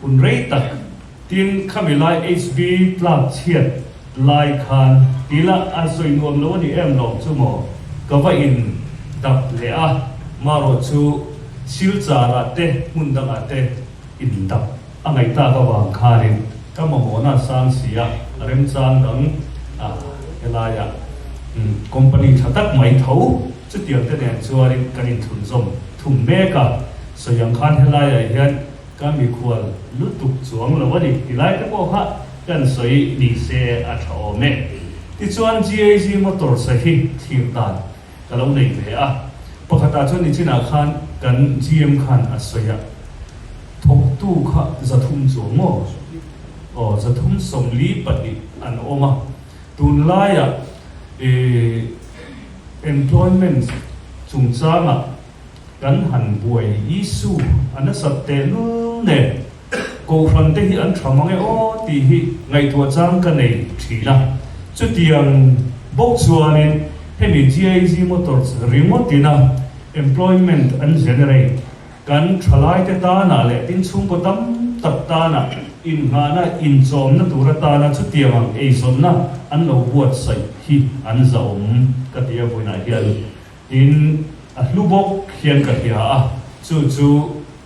hun rei tak tin khami lai HB tlak chhiat lai khan tila a sawi nuam lo a ni em lawm chu maw ka va in dap leh a, marawh chu Silchar-ah te hmun dangah te in dap a ngaih tak avang khanin ka mamawhna a sang si a, remchang dang a helaiah company tha tak mai tho chutiang te nen chuanin kan inthlunzawm thum mek a, sawi ang khan helaiah hian Ka mikhual lutuk chuang lo a ni ti lai te pawh kha kan sawi ni se a tha awm e. Tichuan GAG Motors a hi thlir dan ka lo nei ve a, pakhatah chuan nichinah khan kan GM khan a sawi a, thawktu kha 300 chuang maw? Aw 342 an awm a, tunlaiah ih employment chungchangah Kan han buai Isu a nasat tehlul nen Kohhran te hi an tha mang e aw tih hi ngaihtuah chang ka nei thin a. Chutiang bawk chuanin hemi GIZ Motors ringawt ina employment an generate kan thalaite tanah leh tin chhungkaw tam tak tanah innghahna inchawmna tur atana chutiang ang eizawnna an lo buatsaih hi an zahawm ka ti a vawiinah hian. Tin, a hlu bawk hian ka hria a, chu chu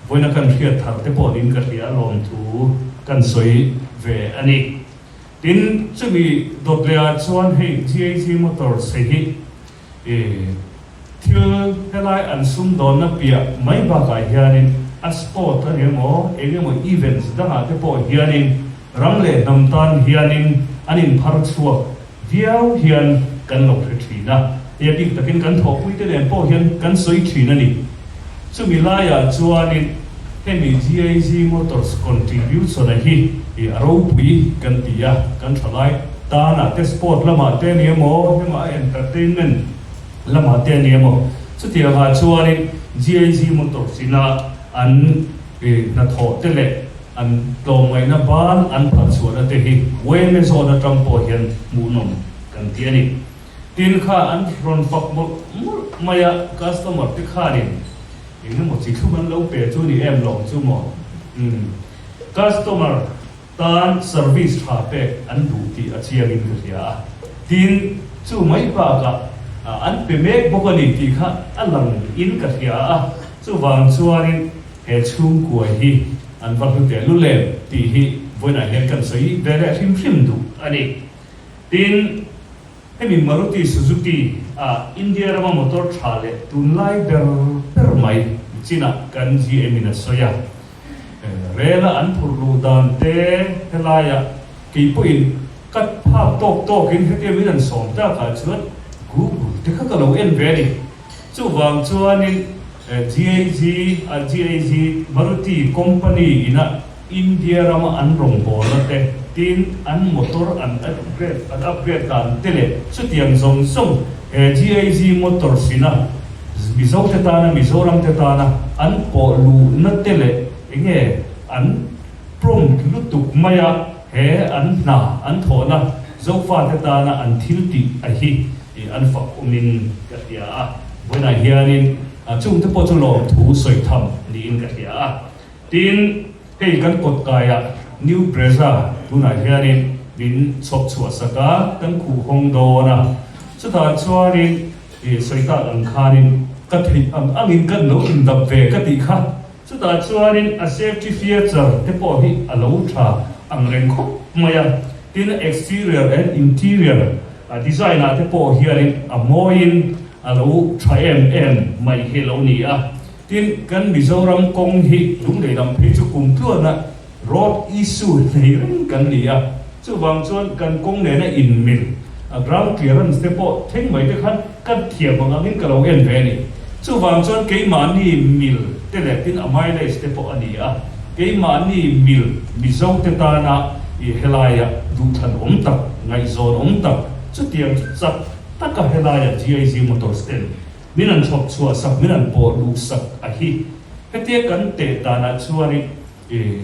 vawiina kan hriat thar te pawh niin ka hria a lawmthu kan sawi ve a ni. Tin, chumi dawt leh ah chuan hei GAG Motors hei hi thil helai an sumdawnna piah mai bakah hianin a sport a ni emaw eng emaw events dangah te pawh hianin ram leh hnam tan hianin an inphar chhuak Viau hian kan lo hre thin a, he bik takin kan thawhpuite nen pawh hian kan sawi thin a ni. Chumi laiah chuanin hemi GAG Motors contribution-a hi a ropui kan ti a, kan thalai tanah te sport lamah te a ni emaw, hema a entertainment lamah te a ni emaw, chutiangah chuanin GAG Motors ina an hnathawh te leh An tlawmngaihna ban an phal chhuahna te hi yma zawn atang pawh hian hmuhnawm kan ti a ni. Tin kha an rawn fak mawlh mawlh mai a, customer te khanin eng emaw chi thlum an lo pe chu ni em lawm chu maw? Umm customer tan service tha pek an duh tih a chiangin ka hria a. Tin chu mai bakah an pe mek bawk a ni tih kha a lang in ka hria a, chuvang chuanin He chhungkua hi an va hlu teh lul em tih hi vawiinah hian kan sawi ve leh hrim hrim duh a ni. Tin, hemi Maruti Suzuki a India rama motor tha leh tunlai ber ber mai chinah kan GM in a sawi a. Rela an phurh luh dan te helaia kei pawhin ka phak tawk tawkin hetia min an sawm takah chuan Google te kha ka lo en ve a ni. Chuvang chuanin GAG, GAG Maruti company ina India rama an rawngbawlna te, tin an motor an upgrade an upgrade dan te leh chutiang zawng zawng he GAG Motors ina Mizo te tana, Mizoram te tana an pawh luhna te leh enge an prompt lutuk maia he an hna an thawhna Zofa te tana an thil tih a hi an fak awmin ka hria a. Vawiinah hianin chung te pawh chu lawmthu sawi tham niin ka hria a. Tin, hei kan kawt kaiah New Brezza tunah hianin min chhawp chhuah sak a, kan khuh hawng dawn a. Chutah chuanin I sawi tak ang khanin ka theih ang angin kan lo indap ve ka tih kha. Chutah chuanin a safety feature te pawh hi a lo tha ang reng khawp mai a. Tin, a exterior and interior design ah te pawh hianin a mawiin a lo tha em em mai hi a lo ni a. Tin, kan Mizoram kawng hi Lunglei lam phei chu kum tluana Road issue nei reng kan ni a, chuvang chuan kan kawng nena inmil a ground clearance te pawh thleng mai te khan kan thiam ang angin ka lo en ve a ni. Chuvang chuan keimahni mil te leh tin a mileage te pawh a ni a, keimahni mil Mizo te tana i helaia duhthlan awm tak, ngaihzawn awm tak, chutiang chu chak taka helaia GIZ Motors ten min an chhawp chhuah sak, min an pawh luh sak a hi. Hetia kan teh danah chuanin E,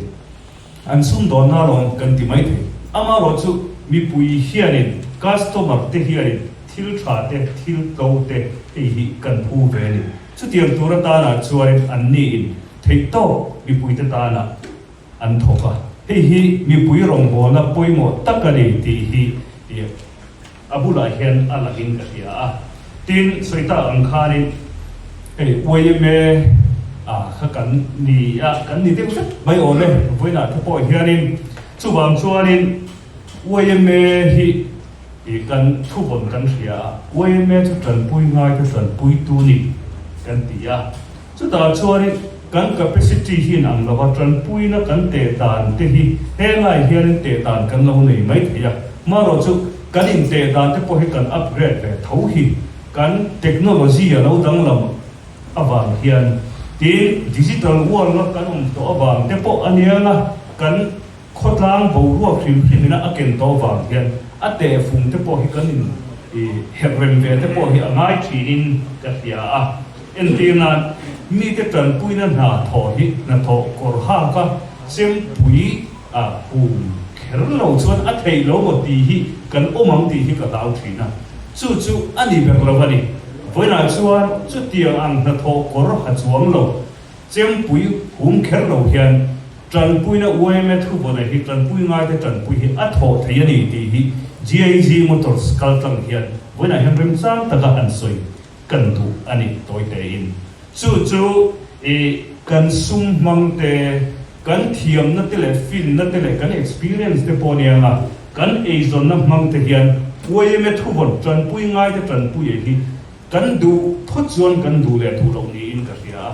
an sumdawnna lawm kan ti mai thei. Amaherawhchu mipui hianin, customer te hianin thil tha te, thil tlo te hei hi kan phu ve a ni. Chutiang tur atana chuanin anniin theihtawp mipuite tana an thawk a. Hei hi mipui rawngbawlna pawimawh tak a ni tih hi A bulah hian a langin ka hria a, tin sawi tak ang khanin hei yma a kha kan ni a, kan ni deuh vek mai awm e, vawiinah te pawh hianin chuvang chuanin yma hi ih kan thuvawn kan hria a, yma chu tanpui ngai te tanpuitu ni kan ti a. Chutah chuanin kan capacity hi in ang lova tanpuina kan teh dan te hi helai hianin teh dan kan lo nei mai thei a, marawh chu kan inteh dan te pawh hi kan upgrade ve tho hi kan technology a lo danglam avang hian tin digital world a kan awm tawh avang te pawh a nia nga kan Khawtlang boruak hrim hrim ina a ken tawh vang hian a tehfung te pawh hi kan in herh rem ve te pawh hi a ngai thinin ka hria a. Entir nan, mite tanpuina hna thawh hi hnathawh kawr hak a chempui a hum kher lo chuan a theih lo maw tih hi kan awm ang tih hi ka hlau thin a. Chu chu a ni ber lo a ni. Vawiinah chuan chutiang ang hnathawh kawr ha chuang lo Chempui hum kher lo hian tanpuina yma thuvawna hi tanpui ngaite tanpui hi a thawh thei a ni tih hi GIZ Motors kaltlang hian vawiinah hian remchang taka han sawi kan duh a ni tawi tein. Chu chu i kan sum hmang te, kan thiamna te leh finna te leh kan experience te pawh nia nga kan eizawnna hmang te hian yma thuvawn tanpui ngaite tanpui hi Kan duh phawt chuan kan duh leh duh loh niin ka hria a,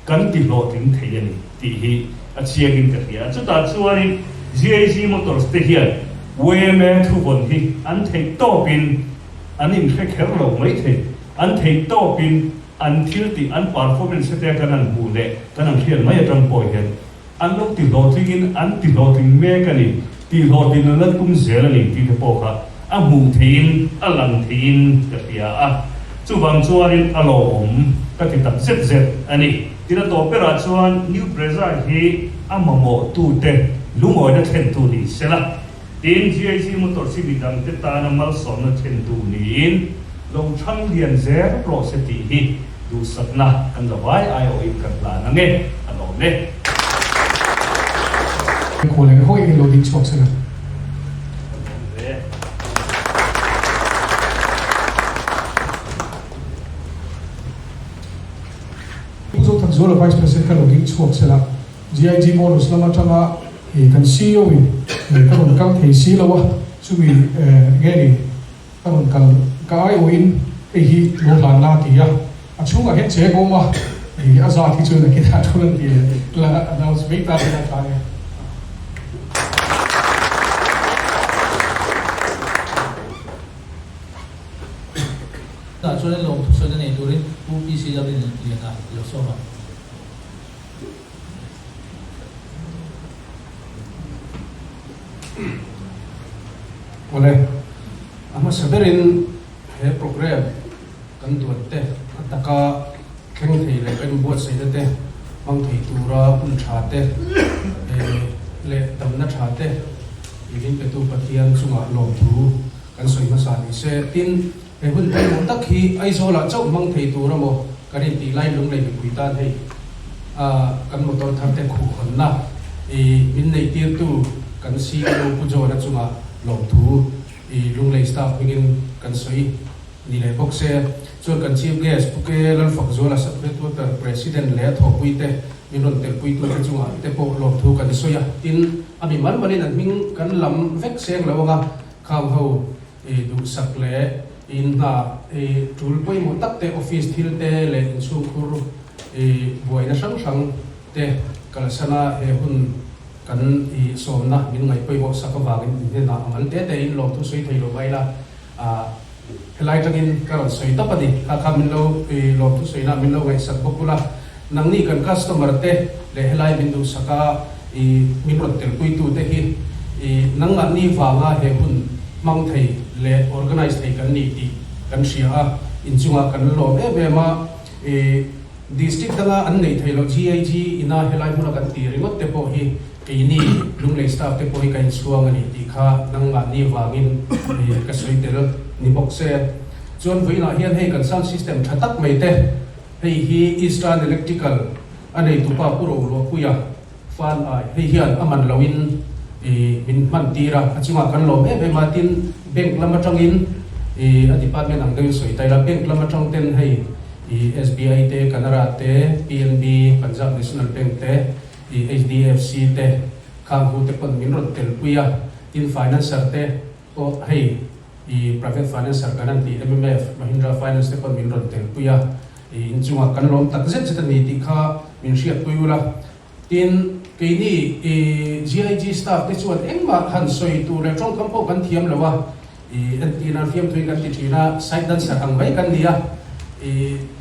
kan ti hlawhtling thei a ni tih hi a chiangin ka hria a. Chutah chuanin GAG Motors te hian yma thuvawn hi an theih tawpin an inhre kher lo mai thei, an theih tawpin an thil tih, an performance te kan han hmuh leh kan han hriat mai atang pawh hian An lo ti hlawhtlingin an ti hlawhtling mek a ni, tih hlawhtlin an la tum zel a ni tih te pawh kha a hmuh theihin a lang theihin ka hria a. Chuvang chuanin a lawmawm ka ti tak zet zet a ni. Tin a tawp berah chuan New Brezza hi a mamawhtute lungawina thlentu ni sela, tin GIC Motors hi midangte tana malsawmna thlentu niin lo thang lian zel rawh se tih hi Duhsakna kan la vai aiawhin kan hlan ang e, a lawm e. Khaw leh hawi in lo ding chhuak se la. Pu Zothanzuala Vice President kha lo ding chhuak se la. GIG Motors lam atanga kan CEO in ka rawn kal thei si lo a, chumi nge ni Ka rawn kal ka aiawhin hei hi lo hlan la ti a, a chhungah hian cheng a awm a. I a zat hi chu nakin ah thu an ti la announce mai ta ila tha nge. Tah chuan in lawmthu sawi na nei turin Pu PC Lalrinliana i lo sawm a. Awle, a hmasa berin he programme kan duat te a taka thleng thei leh kan inbuatsaihna te hmang thei tura hun tha te leh damna tha te i min petu Pathian chungah lawmthu kan sawi hmasa ni se. Tin, he hun pawimawh tak hi Aizawlah chauh hmang thei tur emaw kan intih lai lunglei mipui tan hei kan motor thar te khuhhawnna i min neihtirtu kan CEO Pu John-a chungah lawmthu i lunglei staff hmingin kan sawi ni leh bawk se. Chuan kan Chief Guest Pu Ke Lalfakzuala Sub-Headquarter President leh a thawhpuite min rawn telpuitute chungah te pawh lawmthu kan sawi a. Tin, a mi mal malin an hming kan lam vek seng lo anga khang ho duhsak leh in hna tul pawimawh tak te, office thil te leh inchhungkhur buaina hrang hrang te kalsana he hun kan sawmna min ngaih pawimawh sak avangin in hnenah a mal te tein lawmthu sawi thei lo mai la. Helai tangin ka rawn sawi tawp a ni. Kha kha min lo lawmthu sawina min lo ngaihsak bawk ula, nangni kan customer te leh helai min duhsak a i min rawn telpuitu te hi i nangmahni vanga he hun hmang thei leh organize thei kan ni tih kan hria a, inchungah kan lawm em em a. I district danga an neih theih loh GIG ina helai hmuna kan tih ringawt te pawh hi keini Lunglei staff te pawh hi ka inchhuang a ni tih kha nangmahni vangin ka sawi tel ni bawk se. Chuan vawiinah hian hei kan sound system tha tak mai te hei hi Eastern Electrical a neitupa Pu Roluahpuia Fan ai hei hian a man loin min hman tir a, a chungah kan lawm em em a, tin bank lam atangin a department ang deuhin sawi ta ila, bank lam atang ten hei SBI te, Canara te, PNB, Punjab National Bank te, HDFC te khang hu te pawn min rawn telpui a, tin financer te pawh hei private financer kan han tih MMF, Mahindra Finance te pawn min rawn telpui a. Inchungah kan lawm tak zet zet a ni tih kha min hriatpui ula. Tin, keini GIG staff te chuan engmah han sawi tur leh tawngkam pawh kan thiam lo a, entir nan fiamthui kan ti thin a, side dancer ang mai kan ni a,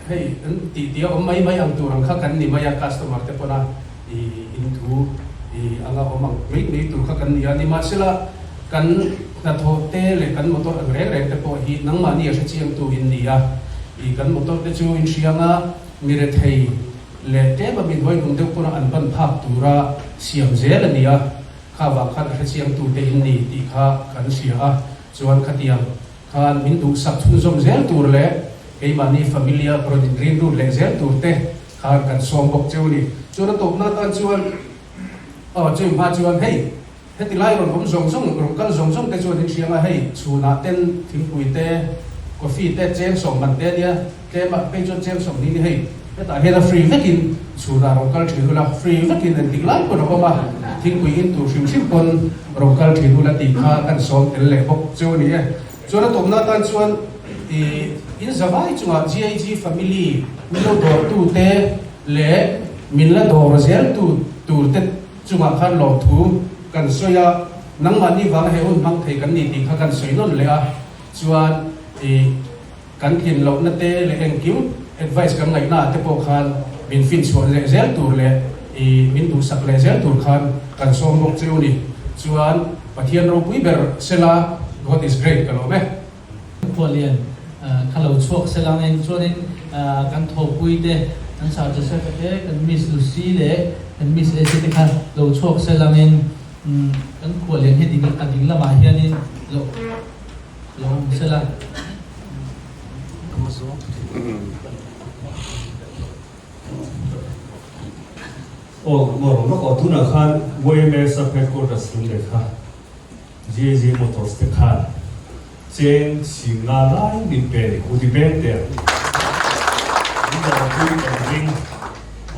hei an tih tih a awm mai mai ang tur ang kha kan ni mai a, customer te pawna inthu anga awm ang mai mai tur kha kan ni a. Nimahsela, kan hnathawh te leh kan motor ang reng reng te pawh hi nangmahni a hrechiangtu in ni a. I kan motor te chu inhrianga mi rethei leh tlem a mi hnuaihnung deuh pawna an ban phak tura siam zel a ni a, kha vang khan a hrechiangtu te in ni tih kha kan hria a, chuan khatiang khan min duhsak chhunzawm zel tur leh keimahni familia rawn inrin lut leh zel tur te khan kan sawm bawk cheu a ni. Chuan a tawpna atan chuan aw chumi hma chuan hei Heti lai rawn awm zawng zawng, rawn kal zawng zawng te chuan in hriang a, hei chhunah ten thingpui te, coffee te, cheng sawm man te ania, tlem ah phei chuan cheng sawm ni ni hei hetah hian a free vekin chhunah rawn kal thin ula, free vekin engtik lai pawn a awm a, thingpui in tur hrim hrim pawn rawn kal thin ula tih kha kan sawm tel leh bawk chu a ni e. Chuan a tawpna atan chuan ih in zavai chungah GIG family min lo dawrtu te leh min la dawr zel tu tur te, Chungah khan lawmthu kan sawi a, nangmahni vanga he hun hmang thei kan ni tih kha kan sawi nawn leh a, chuan ih kan tlin lohna te leh engkim advice kan ngaihna ah te pawh khan min finchhuah leh zel tur leh ih min duhsak leh zel tur khan kan sawm bawk cheu ni. Chuan Pathian ropui ber sela God is great ka lawm e. Khualian kha lo chhuak se lang in chuanin kan thawhpui te kan Sir Joseph te kan Miss Lucy leh kan Miss Esi te kha lo chhuak se lang in kan khualian hi ding a ding lamah hianin lo lo awm se la. Aw maw lawk aw tunah khan YMA sub headquarters Lunglei kha JJ Motors te khan cheng singla lai min pe ni Kuti peng te min dawrpui kan ring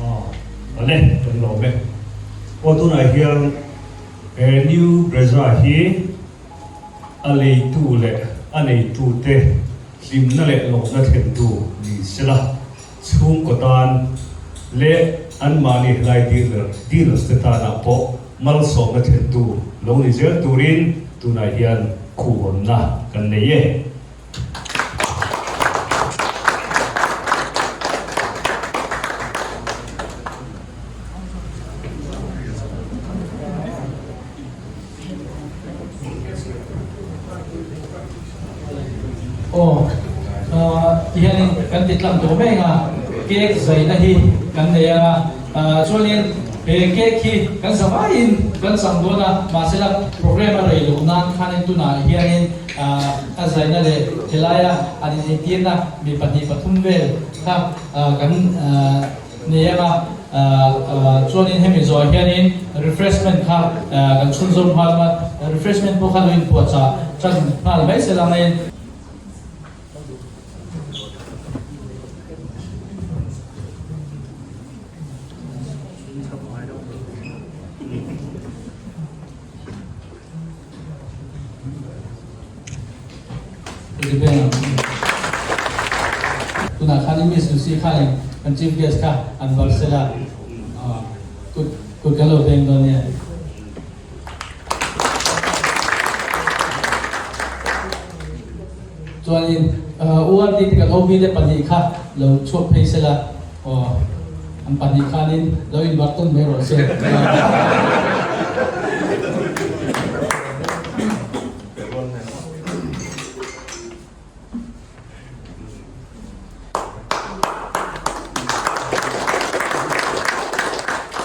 awle kan lawm e. Aw tunah hian he New Brezza hi a leitu leh a neitu te hlimna leh lawmna thlentu ni sela chhungkaw tan. leh anmahni helai dealer dealers te tanah pawh malsawmna thlentu lo ni zel turin tunah hian khuhhawnna kan nei e. Aw, tihianin kan ti tlang tawh mek a, cake zaina hi kan nei a, chuanin he cake hi kan za vaiin kan chang dawn a, mahsela program a rei loh nan khanin tunah hianin a zaina leh helaia an inentirna mi pahnih pathum vel kha kan Nei ang a, chuanin hemi zawhah hianin refreshment kha kan chhunzawm nghal ang a, refreshment pawh kha lo inpuahchah tan nghal mai se langin. Tunah khanin Miss Lucy khanin kan Chief Guest kha an bar sel a, kut kut kan lo beng dawn nia. Chuanin URD te kan OB te pahnih kha lo chhuak phei sel a, aw an pahnih khanin lo inbar tawn mai rawh se.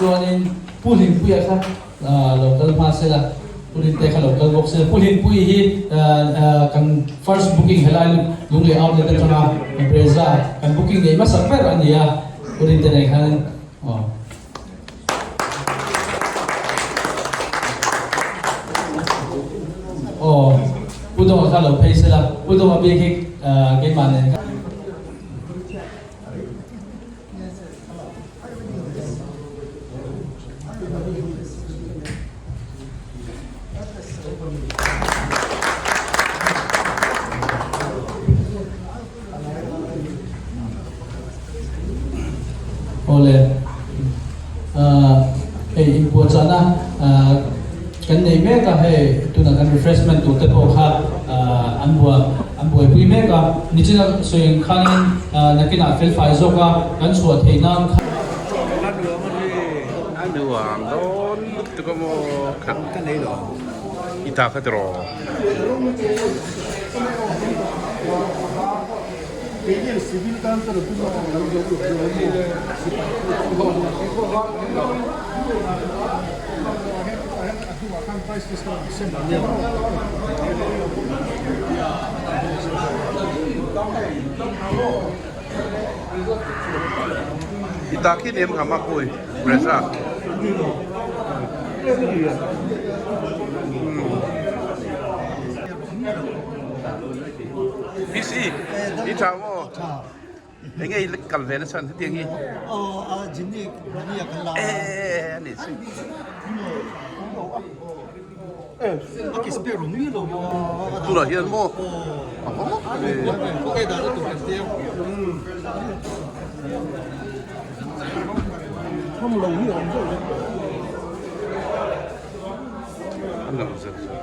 Chuanin Pu Hlimpuia kha lo kal hma se la, Pu Rinte kha lo kal bawk se la. Pu Hlimpuii hi kan first booking helai Lunglei outlet atanga Brezza kan booking nei hmasa ber a ni a, Pu Rinte nen khan aw. Aw, Pu Dawng kha lo phei sela, Pu Dawnga bik hi keimah nen khan. Awle, hei inpuahchahna kan nei mek a, hei tunah kan refreshment tur te pawh kha an bua an buaipui mek a, nichina sawi ang khanin nakinah felfai zawk a kan chhuah theih nan kha. A nuam dawn lutuk a maw kha i ta kha tiraw. I ta khi nem kha mapui Brezza. PC i tha maw? Enge i kal ve na chhan hetiang hi? Aw a Jimny Jimny a kan la. Eh ani chu. Tunah hian maw? An lo zir zir.